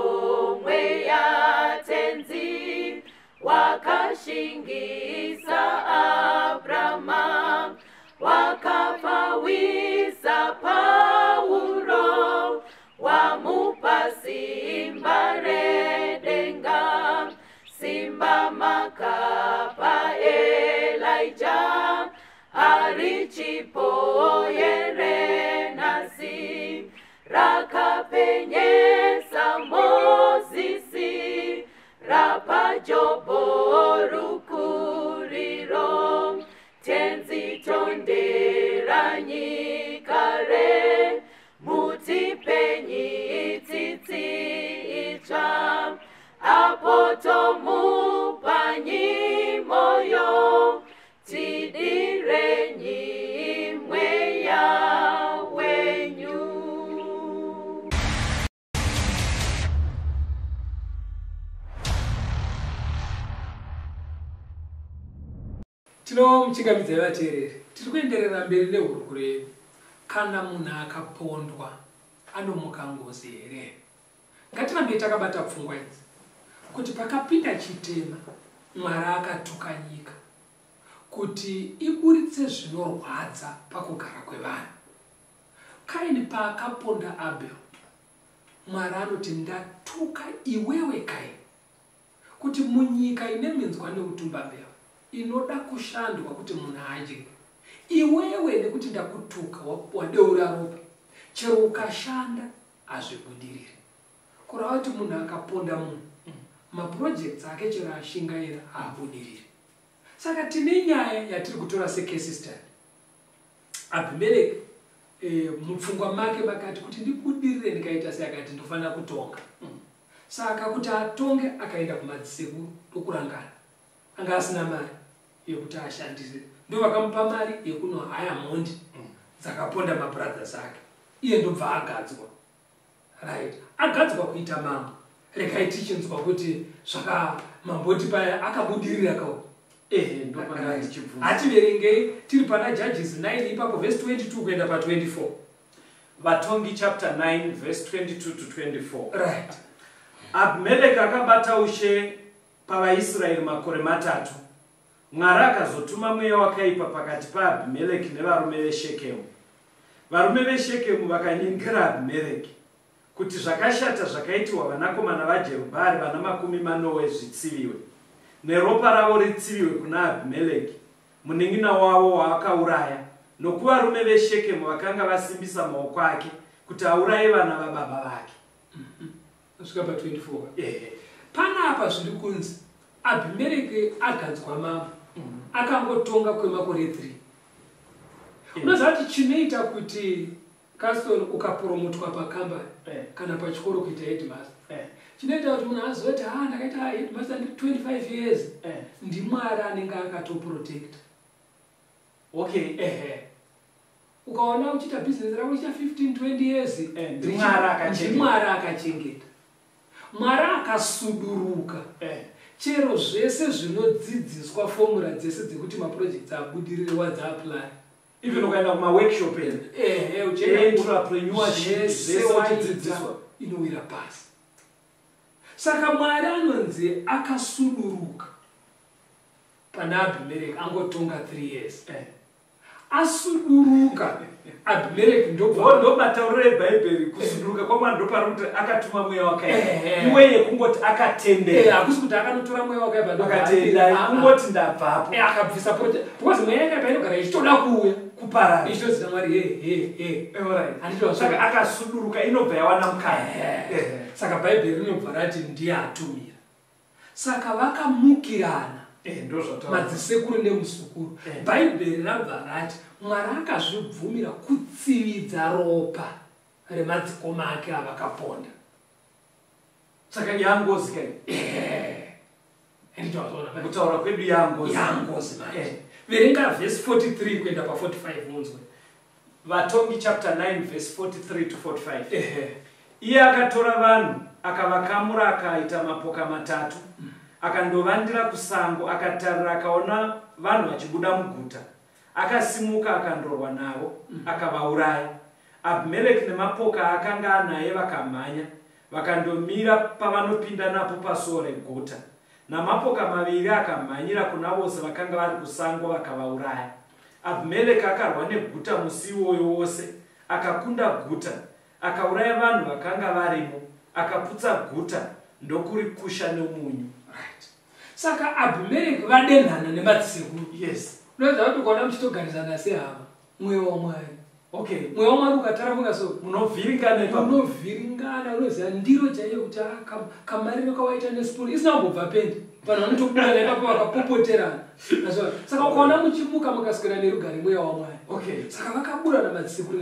mweya tenzi wakashingisa Abrahama, wakapawisa Pauro, wamupa simba redenga, simba makapa Elijah, arichipo yerenasi, rakapenyesa Mozisi, rapa Jobo rukuriro. Tenzi tondera nyika re, mutipenyi tsitsi itsva, apo tomupanyi moyo, tidirenyi mweya wenyu. Tinomuchingamidzai vateereri. Tiri kuenderera mberi nehurukuro yedu. Kana munhu akapondwa anomuka ngozi here? Ngatirambei takabata pfungwa idzi. Kuti pakapinda chitema, Mwari akatuka nyika kuti iburitse zvinorwadza pakugara kwevanhu. Kaini paakaponda Abel, Mwari anoti ndatuka iwewe Kaini, kuti munyika ine minzwa neutumbambeva inoda kushandwa kuti munhu adye, iwewe nekuti ndakutuka wadeura ropa, chero ukashanda hazvibudiriri. Kureva kuti munhu akaponda munhu, maprojects ake chero ashingaira haabudiriri. Saka tine nyaya yatiri kutora secase study. Abimeleki mupfungwa make vakati kuti ndibudirire ndikaita sei, akati ndofanira kutonga. Saka kuti atonge akaenda kumadzisekuru ndokurangana. Anga asina mari yekuti ashandise. Ndo vakamupa mari yekunohaya mhondi dzakaponda mabrothers ake. Iye ndobva agadzwa. Right. Agadzwa kuita mambo. Regai tichinzwa kuti zvaka mamboti paya akabudirira kawo. Ehe, ndopanga ndichibvunza. Hativerengei tiri pana Judges 9 ipapo verse 22 kuenda pa 24. Vatongi chapter 9 verse 22 to 24. Right. Abhimeleki akabata ushe pavaIsraeri makore matatu. Mwari akazotuma mweya wakaipa pakati paAbhimeleki nevarume veShekemu. Varume veShekemu vakanyengera Abhimeleki kuti zvakashata zvakaitirwa vanakomana vaJerubhaari vana 90 zvitsiviwe, neropa ravo ritsiviwe kuna Abhimeleki, munin'ina wavo waakauraya, nokuvarume veShekemu vakanga vasimbisa maoko ake kuti auraye vana vababa vake. Kusvika pa 24. Ehe. Panapa zviri kunzi Abhimereki agadzwa mambo akangotonga kwemakore 3. Unoziva kuti chinoita kuti Caston ukapromotwa pakambani kana pachikoro kuita headmaster, chinoita kuti munhu azoti ha ndakaita headmaster ndiri 25 years, ndiMwari anenge akatoprotecta. Okay. Ehe. Ukaona uchiita business rako uchiita 15 20 years, ndiMwari akachengeta. ndiMwari akachengeta. Mwari akasuduruka. Chero zvese zvinodzidziswa, formula dzese dzekuti maprojects abudirire wadza-apply. Even ukaenda kumaworkshop Ehe, uchienda entrepreneurship, zvese zvese waita uchidzidziswa. inowira pasi. Saka Mwari anonzi akasuduruka pana Abhimereki angotonga 3 years. Asuduruka Abhimereki ndobva Ndo matauriro ebhaibheri, kusuduruka kwaMwari ndopari kuti akatuma mweya wakaipa. Ehe. Iwe yekungoti akatendera. Hakusi kuti akanotora mweya wakaipa ndobva Akatenda, apira. kungoti ndabvapo. Akabvisa project because mweya yakaipa inogara ichitoda kuuya Kuparadza. ichitozita Mwari he he he. Alright. Handiti wazviona? Saka akasuduruka inobva yawana mukana. Saka bhaibheri rinobva rati ndiye atumira. Saka vakamukirana Ndo zvataura. madzisekuru nemusukuru. Bhaibheri rabva rati Mwari akazvibvumira kutsividza ropa remadzikoma ake avakaponda. Saka yangozi kai. Handiti wazviona manje? Kutaura kwedu yangozi. Yangozi manje. Verenga verse 43 kuenda pa 45 unzwe. Vatongi chapter 9 verse 43 to 45. Ehe. Iye akatora vanhu akavakamura akaita mapoka matatu, akandovandira kusango, akatarira akaona vanhu vachibuda muguta. Akasimuka akandorwa navo, akavauraya. Abhimeleki nemapoka aakanga anaye vakamhanya, vakandomira pavanopinda napo pasuo reguta. Namapoka maviri akamhanyira kuna vose vakanga vari kusango vakavauraya. Abhimeleki akarwa neguta musi iwoyo wose, akakunda guta, akauraya vanhu vakanga varimo, akaputsa guta ndokurikusha nomunyu. Right. Saka Abhimeleki vadenhana nemadzisekuru. Yes. Unoziva kuti ukaona muchitogarisana sehama, mweya waMwari. Okay. Mweya waMwari ukataramuka so Munovhiringana ipapo. Unovhiringana, unoziva ndiro chaiyo kuti kamariro kawaita nespoon isina kumbobva pendi. Vanhu vanotoburana ipapo vakapopoterana. Saka ukaona muchimuka mukaswera nerugare, mweya waMwari. Okay. Saka vakaburana madzisekuru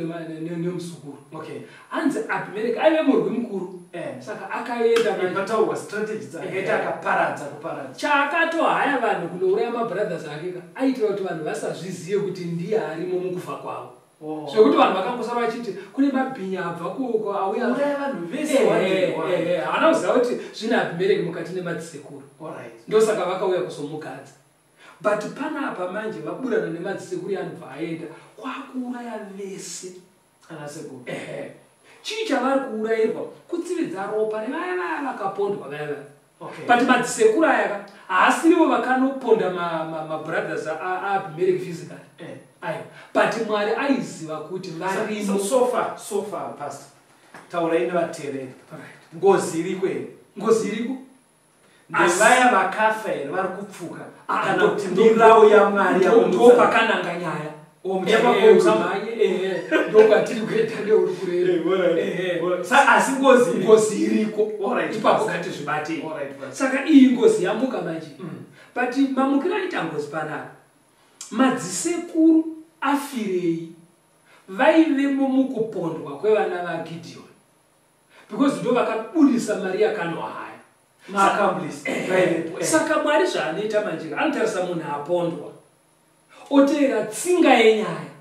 nemusukuru. Okay. Hanzi Abhimeleki aive murwi mukuru. Saka akaenda manje. Pataurwa strategy dzakaita akaparadza kuparadza. Chaakatohaya vanhu kunouraya mabrothers ake ka, aitira kuti vanhu vasazvizive kuti ndiye arimo mukufa kwavo. Zvekuti vanhu vakangosara vachiti kune mabhinya abva kuko auya. Uraya vanhu vese one day, one. Haana kuziva kuti zvine Abhimeleki mukati nemadzisekuru. Alright. Ndosaka vakauya kuzomugadza. But panapa manje vaburana nemadzisekuru anobva aenda kwakuuraya vese. Ana sekuru. Chii chavari kuurayirwa? Kutsividza ropa revaya vaya vakapondwa vaya vaya. Okay. But madzisekuru aya ka haasirivo vakanoponda mabrothers aAbhimeleki physically. Aiwa. But Mwari aiziva kuti varimo. So far, Pastor, taurai nevateereri. Right. Ngozi iriko here? Ngozi iriko. Ndevaya vakafa here vari kupfuka? Kana kuti Mirau mirau yaMwari yakumutsa? Ndopakananga nyaya. O, muchapa kuudza. Usamhanye, ndokwatiri kuenda neuri kureva. Asi ngozi iriko. Ngozi iriko. Alright, Ipapo Pastor. ngatizvibatei. Alright, Pastor. Saka iyi ngozi yamuka manje. But mamukiro aita ngozi panapa, madzisekuru afirei vaivemo mukupondwa kwevana vaGideon. Because ndo vakabudisa mari yakanohaya. Maaccomplice vaivepo. Saka Mwari zvaanoita manje, anotarisa munhu apondwa, oteera tsinga yenyaya,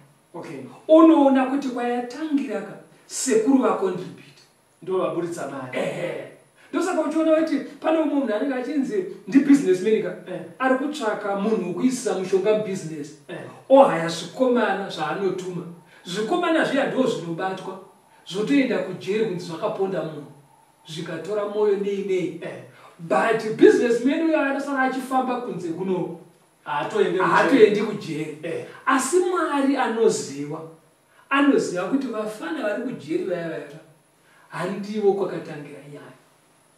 onoona kuti kwayatangira ka sekuru vacontributa, ndo vaburitsa mari. Ehe, ndosaka uchiona kuti pane umwe munhu anenge achinzi ndibusinessman ka, ari kutsvaka munhu wekuisisa mushonga mubhizinesi, ohaya zvikomana zvaanotuma. Zvikomana zviya ndo zvinobatwa, zvotoenda kujeri kunzi zvakaponda munhu, zvikatora mwoyo nei nei. But businessman uyo anosara achifamba kunze kuno, haatoende kujeri. Haatoendi kujeri. Asi Mwari anoziva kuti vafana vari kujeri vaya vaya handivo kwakatangira nyaya.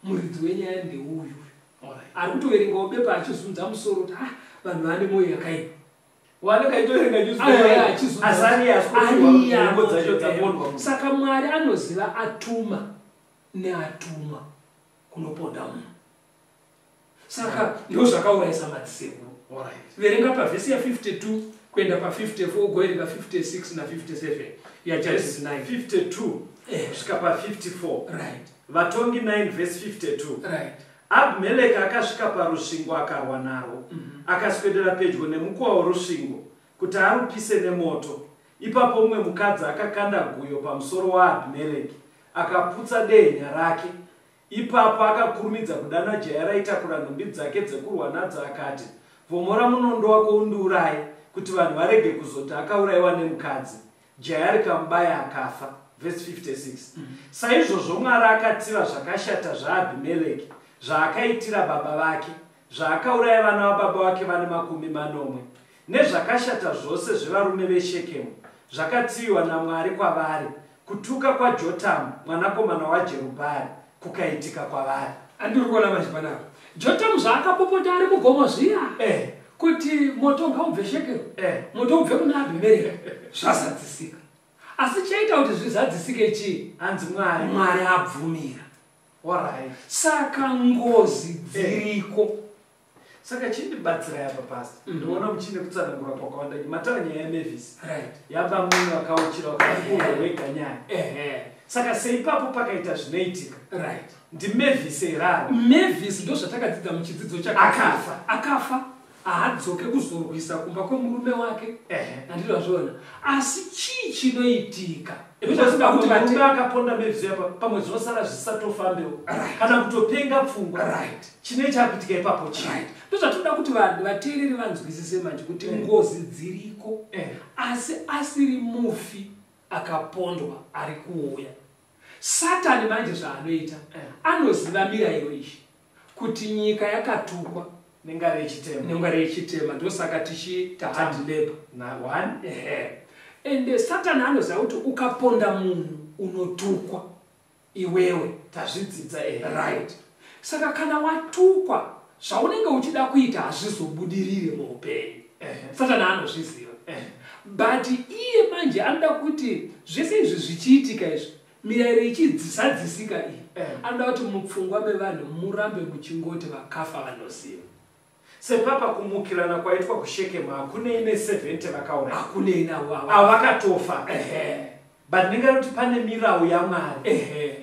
Muridzi wenyaya ndeuyu ari kutoverengawo bepa achizunza musoro kuti, ah, vanhu vane mwoyo yakaipa. Wanenge aitoverenga Aya, newspaper, achizunza. asi ariye asi kupiwa Ariye nhengo dzacho dzapondwa. Saka Mwari anoziva atuma neatuma kunoponda munhu. Saka ndo zvakaurayisa madzisekuru. Verenga pavhesi ya52 kuenda pa54, ugoverenga 56 na57 yaJudges 9. 52 kusvika pa54. Vatongi 9 vhesi 52. Abhimeleki akasvika parusvingo akarwa narwo, akaswedera pedyo nemukuwa worusvingo kuti arupise nemoto. Ipapo mumwe mukadzi akakanda guyo pamusoro waAbhimeleki, akaputsa dehenya rake. Ipapo akakurumidza kudana jaya raitakura nhumbi dzake dzekurwa nadzo akati, "Vhomora munondo wako undiuraye, kuti vanhu varege kuzoti akaurayiwa nemukadzi." Jaya rikamubaya akafa. Vhesi 56. Saizvozvo Mwari akatsiva zvakashata zvaAbhimeleki zvaakaitira baba vake, zvaakauraya vana vababa vake vane 70, nezvakashata zvose zvevarume veShekemu zvakatsiviwa naMwari kwavari. Kutuka kwaJotamu mwanakomana waJerubhari kukaitika kwavari. Andiri kuona manje panapa Jotamu zvaakapopota ari mugomo zviya kuti moto ngaubve Shekemu, moto ubve kuna Abhimereki, zvazadzisika. Asi chaita kuti zvizadzisike chii? Hanzi Mwari. Mwari abvumira. Saka ngozi dziriko. Saka chindibatsirai apa, Pastor. Ndinoona muchine kutsanangura kwakawanda. Mataura nyaya yaMavis, yaba munhu akauchira wakafuurwa wega nyaya. Saka seipapo pakaita zvinoitika, ndiMavis eraro? Mavis ndo zvatakadzidza muchidzidzo. Akafa. Akafa, haadzoke kuzorwisa kumba kwemurume wake. Handinazviona, asi chii chinoitika? Because Ndoda kuti pamwe murume akaponda Mavis apa, pamwe zvinosara zvisatofambewo kana kutopenga pfungwa. Chine chakuitika ipapo chii? Right, ndozvatinoda kuti vanhu vateereri vanzwisise manje kuti ngozi dziriko, asi asiri mufi akapondwa ari kuuya. Satani manje zvaanoita, anoziva mirayiro iyi kuti nyika yakatukwa nengari yechitema. Nengari yechitema, ndosaka tichiita hard labor. Na one. Ehe, ende Satani anoziva kuti ukaponda munhu unotukwa iwewe. Tazvidzidza, ehe. Right, saka kana watukwa, zvaunenge uchida kuita hazvizobudirire muupenyu. Satani anozviziva, but iye manje anoda kuti zvese izvi zvichiitika izvi, mirayiro ichidzisadzisika iyi, anoda kuti mupfungwa mevanhu murambe muchingoti vakafa vanoziva. Sepapa kumukirana kwaitwa kuShekemu hakunei ne70 vakauraya. Hakunei navo ava. Ava vakatofa. But ndingari kuti pane mirau yaMwari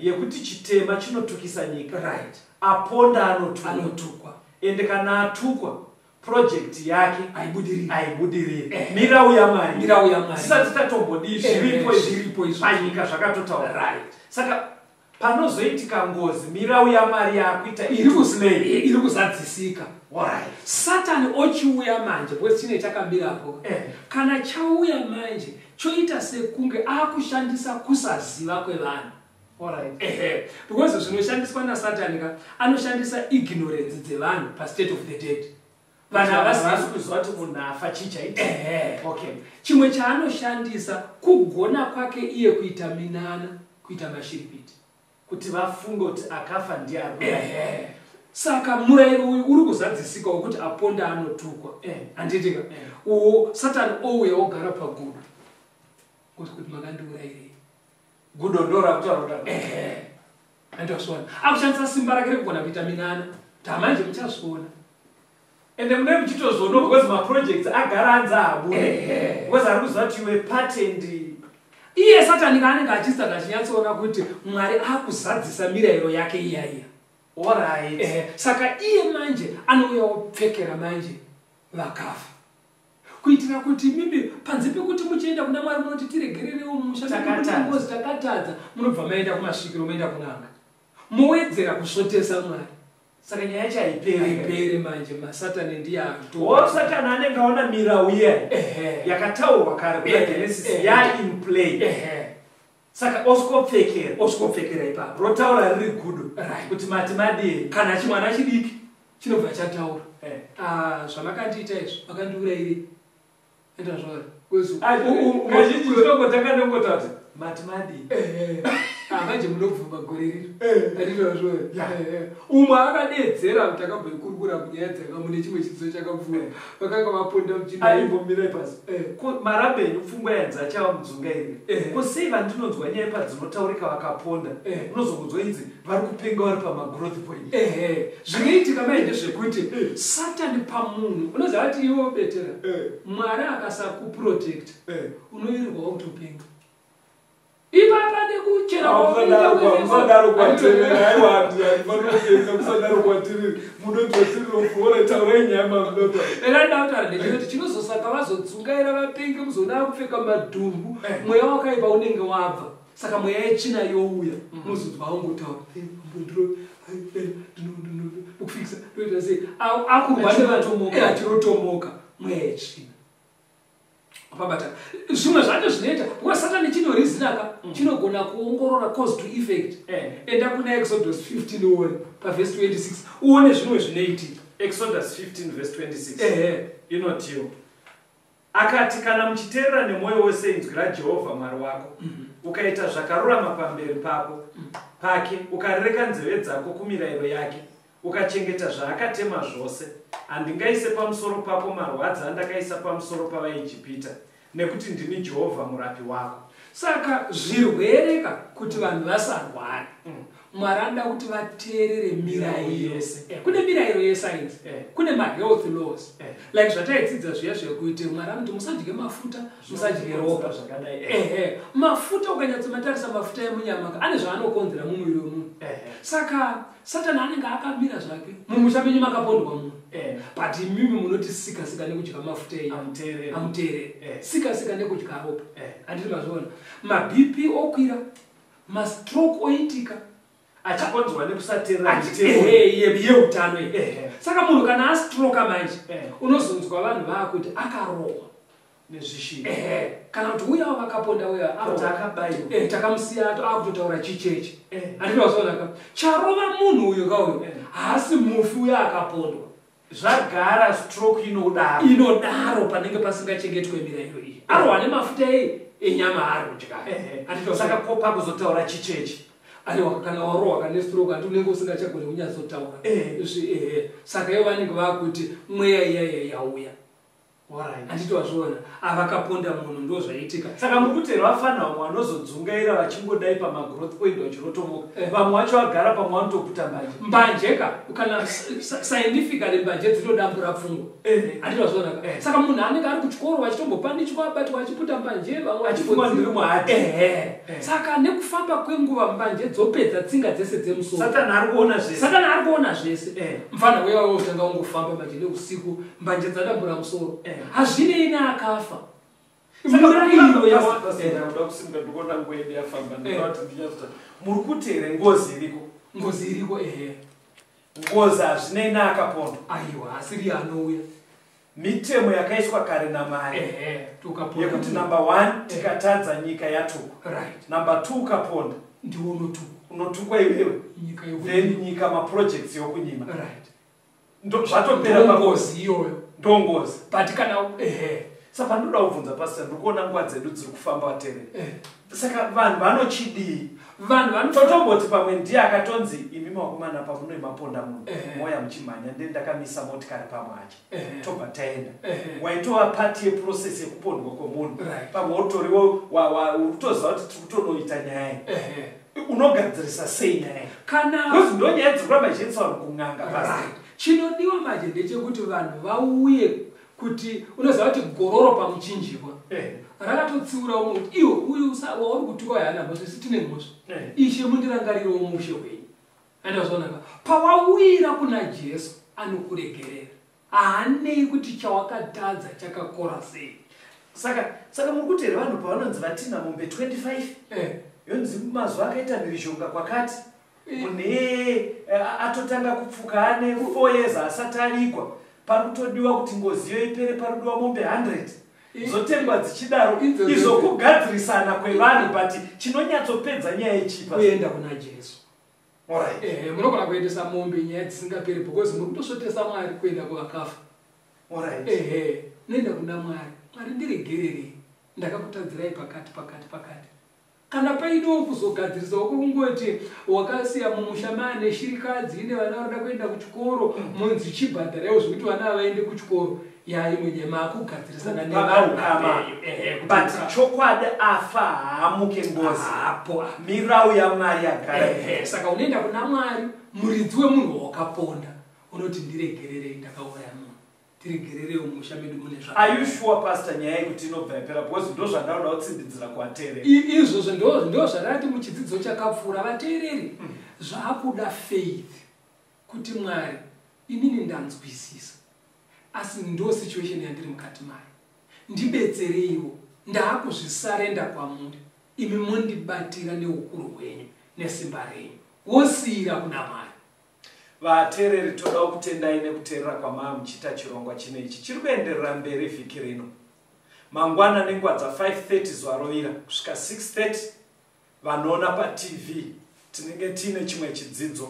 yekuti chitema chinotukisa nyika. Aponda anotukwa. Anotukwa. Ende kana atukwa, project yake haibudiriri. Haibudiriri. Mirau yaMwari. Mirau yaMwari. Tisati tatombodii, zviripo izvi. Zviripo izvo. Panyika zvakatotaura. Saka panozoitika ngozi, mirau yaMwari yakuita Iri kuzadzisika. Satani ochiuya manje because chine chakamirapo. Kana chauya manje, choita sekunge akushandisa kusaziva kwevanhu. Ehe, because zvinoshandiswa naSatani ka, anoshandisa ignorance dzevanhu pastate of the dead. Vanhu havasi havasi kuziva kuti munhu afa chii chaitika. Chimwe chaanoshandisa kugona kwake iye kuita minana, kuita mashiripiti, kuti vafunge kuti akafa ndiye ari. Ehe, saka murayiro uyu uri kuzadzisika wekuti aponda anotukwa, handitika? Uwo Satani ouya ogara pagudo kuti makandiurayirei. Gudo ndo rakutaura kuti Ehe, andazviona akushandisa simba rake rekugona kuita minana kuti hamanje muchazviona. Ende mune muchitozoona because maprojects agara anzi ahabude because ari kuziva kuti iwe patent. Iye Satani kaanenge achisaka achinyatsoona kuti Mwari akuzadzisa mirayiro yake iya iya. Alright. Saka iye manje anouya opfekera manje vakafa, kuitira kuti mimi panze pekuti muchienda kuna Mwari munoti tiregererewo musha, Takatadza. ngozi takatadza, munobva maenda kumasvikiro, moenda kun'anga, mowedzera kusvotesa Mwari. Saka nyaya yacho haiperi. Haiperi manje, masatani ndiye Wo Satani anenge aona mirau iyayi yakataurwa kare kuna Genesis ya in play. Saka osikopfekera. Osikopfekera ipapo. Rotaura riri gudo. Right. Kuti mati madii. Kana chimwana chidiki chinobva chataura. Zvamakandiita izvi, makandiuraire. Enda zvauri. Kazhinji tinongotanga nengotaura kuti mati madii. Manje munobvuma gore rino. Andizvazvo. Umwe akadedzera takamboikurukura munyaya dzanga mune chimwe chidzidzo chakapfuura. Vakanga vaponda muchinda. Aimbomirai pasi. Marambe enyu pfungwa yanzi achava mudzungairi. Ko sei vandinonzwa nyaya padzinotaurika vakaponda? Unozongonzwa inzi vari kupenga vari pamagrowth point. Zvinoitika manje ndezvekuti Satani pamunhu unoziva kuti iwe ubetera. Mwari akasakuprotect. Unoirirwa kutopenga. Ipapa nekuchera Musadaro kwatiri, aiwa, handifaniri musadaro kwatiri, munotosirira taurai nyaya mamunota. Era ndakutaura ndechekuti chinozosaka vazodzungaira vapenge muzoona kupfeka madhumbu, mweya wakaipa unenge wabva. Saka mweya yetsvina youya, muzonzwa wangotaura. Ndinokufikisa, ndoita sei? Akurwa nevanhu, achirotomoka, mweya yetsvina. Pabata. Zvimwe zvacho zvinoita, because Satani chinoreasonaka, chinogona kuongorora cause to effect. Enda kuna Exodus 15 uone, pavhesi 26, uone zvimwe zvinoitika. Exodus 15 verse 26. Inotiwo, akati kana muchiteerera nemwoyo wose inzwi raJehovha Mwari wako, ukaita zvakarurama pamberi pako, pake, ukarereka nzeve dzako kumirayiro yake, ukachengeta zvaakatema zvose, handingaise pamusoro pako marwadzi andakaisa pamusoro pavaIjipita, nekuti ndini Jehovha murapi wako. Saka zvirwereka kuti vanhu vasarware. Mwari anoda kuti vateerere mirayiro yese. Kune mirayiro yesainzi, kune mahealth laws. Like zvataidzidza zviya zvekuti Mwari anoti musadye mafuta, musadye ropa. Zvakadai. Mafuta ukanyatsomatarisa mafuta emunyama ane zvaanokonzera mumuviri wemunhu. Saka Satani anenge akamira zvake. Mumusha menyu makapondwa munhu. But imimi munoti sika sika nekudya mafuta enyama. Amuteerere. Amuteerere. Sika sika nekudya ropa. Handiti mazviona. MaBP okwira, mastroke oitika. Achikonzwa nekusateerera mitemo. Yeutano iyi. Saka munhu kana astroka manje, unozonzwa vanhu vaakuti akarohwa nezvishiri. Kana kuti uyawo vakaponda uya Kuti akabaiwa. Takamusiya akutotaura chichechi. Handiti mazviona ka? Charova munhu uyu ka uyu. Haasi mufi uya akapondwa. Zvagara stroke inodaro. Inodaro panenge pasingachengetwe mirayiro iyi. Arohwa nemafuta enyama ari kudya. Handiti Saka kopa kuzotaura chichechi. Aiwa, kana warohwa kane stroke handi unenge usingachagoni kunyatsotaura. Saka ivo vanenge vakuti mweya iya iya yauya. Handiti wazviona, avakaponda munhu ndo zvaitika. Saka muri kuti vafana vamwe vanozodzungaira vachingodai pamagrowth point vachirotomoka. Vamwe vacho vagara pamwe vanotoputa mbanje. Mbanje ka, kana scientifically mbanje dzinodambura pfungwa. Handiti wazviona ka? Saka munhu anenge ari kuchikoro vachitombopanichwa abatwa achiputa mbanje, vamwe Achifunga ndiri muhadhi. Saka nekufamba kwenguva mbanje dzopedza tsinga dzese dzemusoro. Satani ari kuona zvese. Satani ari kuona zvese. Mfana uya wotanga ungofamba manje neusiku, mbanje dzadambura musoro. Hazvinei neakafa. Murayiro yawa- Muri kuti here ngozi iriko? Ngozi iriko, ehe. Ngozi hazvinei neakapondwa. Aiwa, asiri anouya. Mitemo yakaiswa kare naMwari. Tukaponda. Yekuti number 1 tikatadza nyika yatukwa. Number 2 ukaponda. Ndiwo unotukwa. Unotukwa iwewe. Nyika yokunyima. Then nyika maprojects yokunyima. Zvatopera Ndo pa ngozi iyoyo. Ndo ngozi. But kana, Saka ndinoda kubvunza pastor, ndiri kuona nguva dzedu dziri kufamba vateereri. Saka vanhu vanochidii? Vanhu vano- Totomboti pamwe ndiye akatonzi imi makomana pamunoimaponda munhu. Moya muchimhanya ndiye ndakamisa motikari pamwe acho. Tobva taenda. Waitova part yeprocess yekupondwa kwemunhu. Pamwe utoriwo utoziva kuti tiri kutonoita nyaya iyi. Unogadzirisa sei nyaya iyi? Kana Because ndo nyaya dziri kuramba ichiendesa vanhu kun'anga pasi. Chinodiwa manje ndechekuti vanhu vauye Kuti unoziva kuti gororo pamuchinjikwa rakatotsiura umwe kuti iwe uyu wauri kutuka haana mhosva, isu tine mhosva. Ishe mundirangarirewo mushe hwenyu. Andazvonaka pawawira kuna Jesu anokuregerera, haanei kuti chawakatadza chakakora sei. Saka muri kuti here vanhu pavanonzi vatina mombe 25 yonzi mazuva akaita mhirizhonga kwakati, munhu iyeye atotanga kupfuka ane 4 years asati avigwa, pari kutodiwa kuti ngozi iyo ipere, pari kudiwa mombe 100 zotengwa dzichidaro. Izvo kugadzirisana kwevanhu, but chinonyatsopedza nyaya ichipa kuenda kuna Jesu. Munogona kuendesa mombe nyaya dzisingaperi, because muri kutosvotesa Mwari kuenda kuvakafa. Ehe, noenda kuna Mwari. Mwari ndiregererei, ndakakutadzirai pakati pakati pakati. Kana paidiwo kuzogadzirisawo kungoti wakasiya mumusha maane shirikadzi ine vana varikuda kuenda kuchikoro, munzi chibhadharaiwo zvekuti vana ava vaende kuchikoro, yaimwe nyaya maakugadzirisana nevanhu vapenyu. But chokwadi afa haamuke ngozi. Hapo. Mirau yaMwari yagara. Saka unoenda kuna Mwari, muridzi wemunhu wakaponda, unoti ndiregererei, ndakauraya munhu, tiregererewo musha medu mune zvakanaka. Are you sure, Pastor, nyaya yekuti inobva yapera? Because ndo zvandakuda kutsindidzira kuvateereri. Izvozvo ndo zvandati muchidzidzo chakapfuura, vateereri, zvakuda faith kuti Mwari inini ndanzwisisa, asi ndo situation yandiri mukati mayo, ndibetsereiwo, ndaakuzvisarenda kwamuri, imi mondibatira neukuru hwenyu nesimba renyu, wosiyira kuna Mwari. Vateereri, toda kutendai nekuteerera kwamaa muchiita chirongwa chino ichi chiri kuenderera mberi vhiki rino. Mangwana nenguva dza5:30 zuva rovira kusvika 6:30, vanoona paTV tinenge tiine chimwe chidzidzo.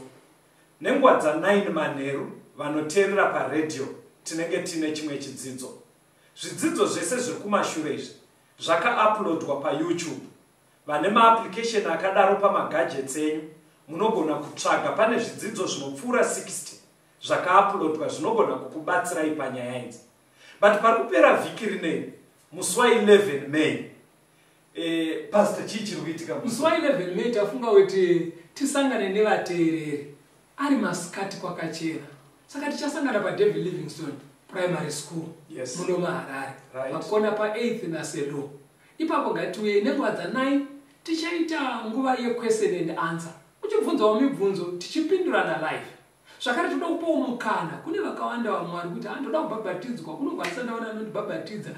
Nenguva dza9 manheru, vanoteerera paredhiyo tinenge tiine chimwe chidzidzo. Zvidzidzo zvese zviri kumashure izvi zvakauploadwa paYouTube. Vane maapplication akadaro pamagadgets enyu munogona kutsvaga, pane zvidzidzo zvinopfuura 60 zvakauploadwa zvinogona kukubatsirai panyaya idzi. But pari kupera vhiki rinei, musi wa11 May, Pastor, chii chiri kuitika? Musi wa11 May tafunga kuti tisangane nevateereri ari masikati kwakachena, saka tichasangana paDavid Livingstone Primary School muno muHarare, pakona pa8 naSelo ipapo. Ngatiuyei nenguva dza9, tichaita nguva yequestion and answer, uchibvunzawo mibvunzo tichipindurana live. Zvakare toda kupawo mukana kune vakawanda vamwe vari kuti handoda kubhabhatidzwa, kunokwanisa ndaona anondibhabhatidza.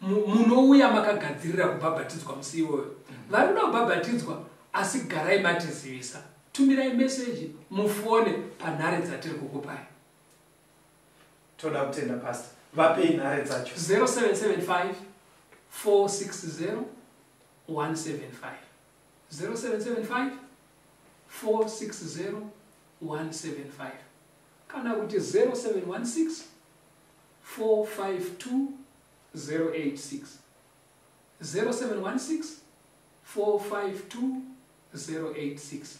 Munouya makagadzirira kubhabhatidzwa musi iwoyo. Vari kuda kubhabhatidzwa, asi garai matizivisa, tumirai meseji, mufone panhare dzatiri kukupai. Toda kutenda, Pastor. Vapei nhare dzacho. 0775 460 175, 0775 460 175, kana kuti 0716 452 086, 0716 452 086.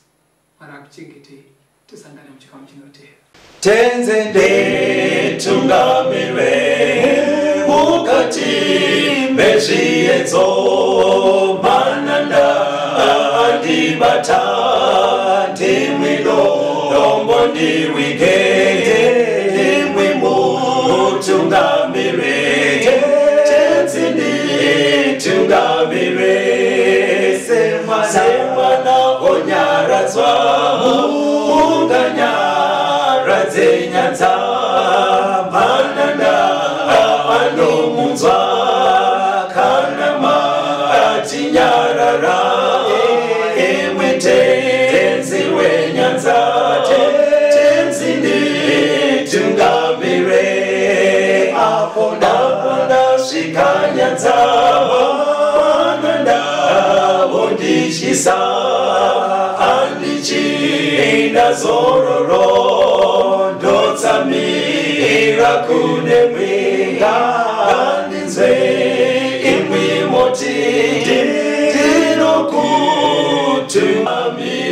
Mwari akuchengetei, tisangane muchikamu chinotevera. Tenzi nditungamire mukati mezviedzo, mananda andibata, ndimwi dombo ndiwige, ndimwi mutungamire. Tenzi nditungamire semwana onyaradzwa munganyaradze nyanza, mananda anomunzwa kana matinyarara, imwe Tenzi wenyanza. Tenzi nditungamire apo ndasvika nyanza, mananda vondityisa, handichina zororo, ndotsamira kune mwenga, ngandinzwe imwi moti ndinokutungamira.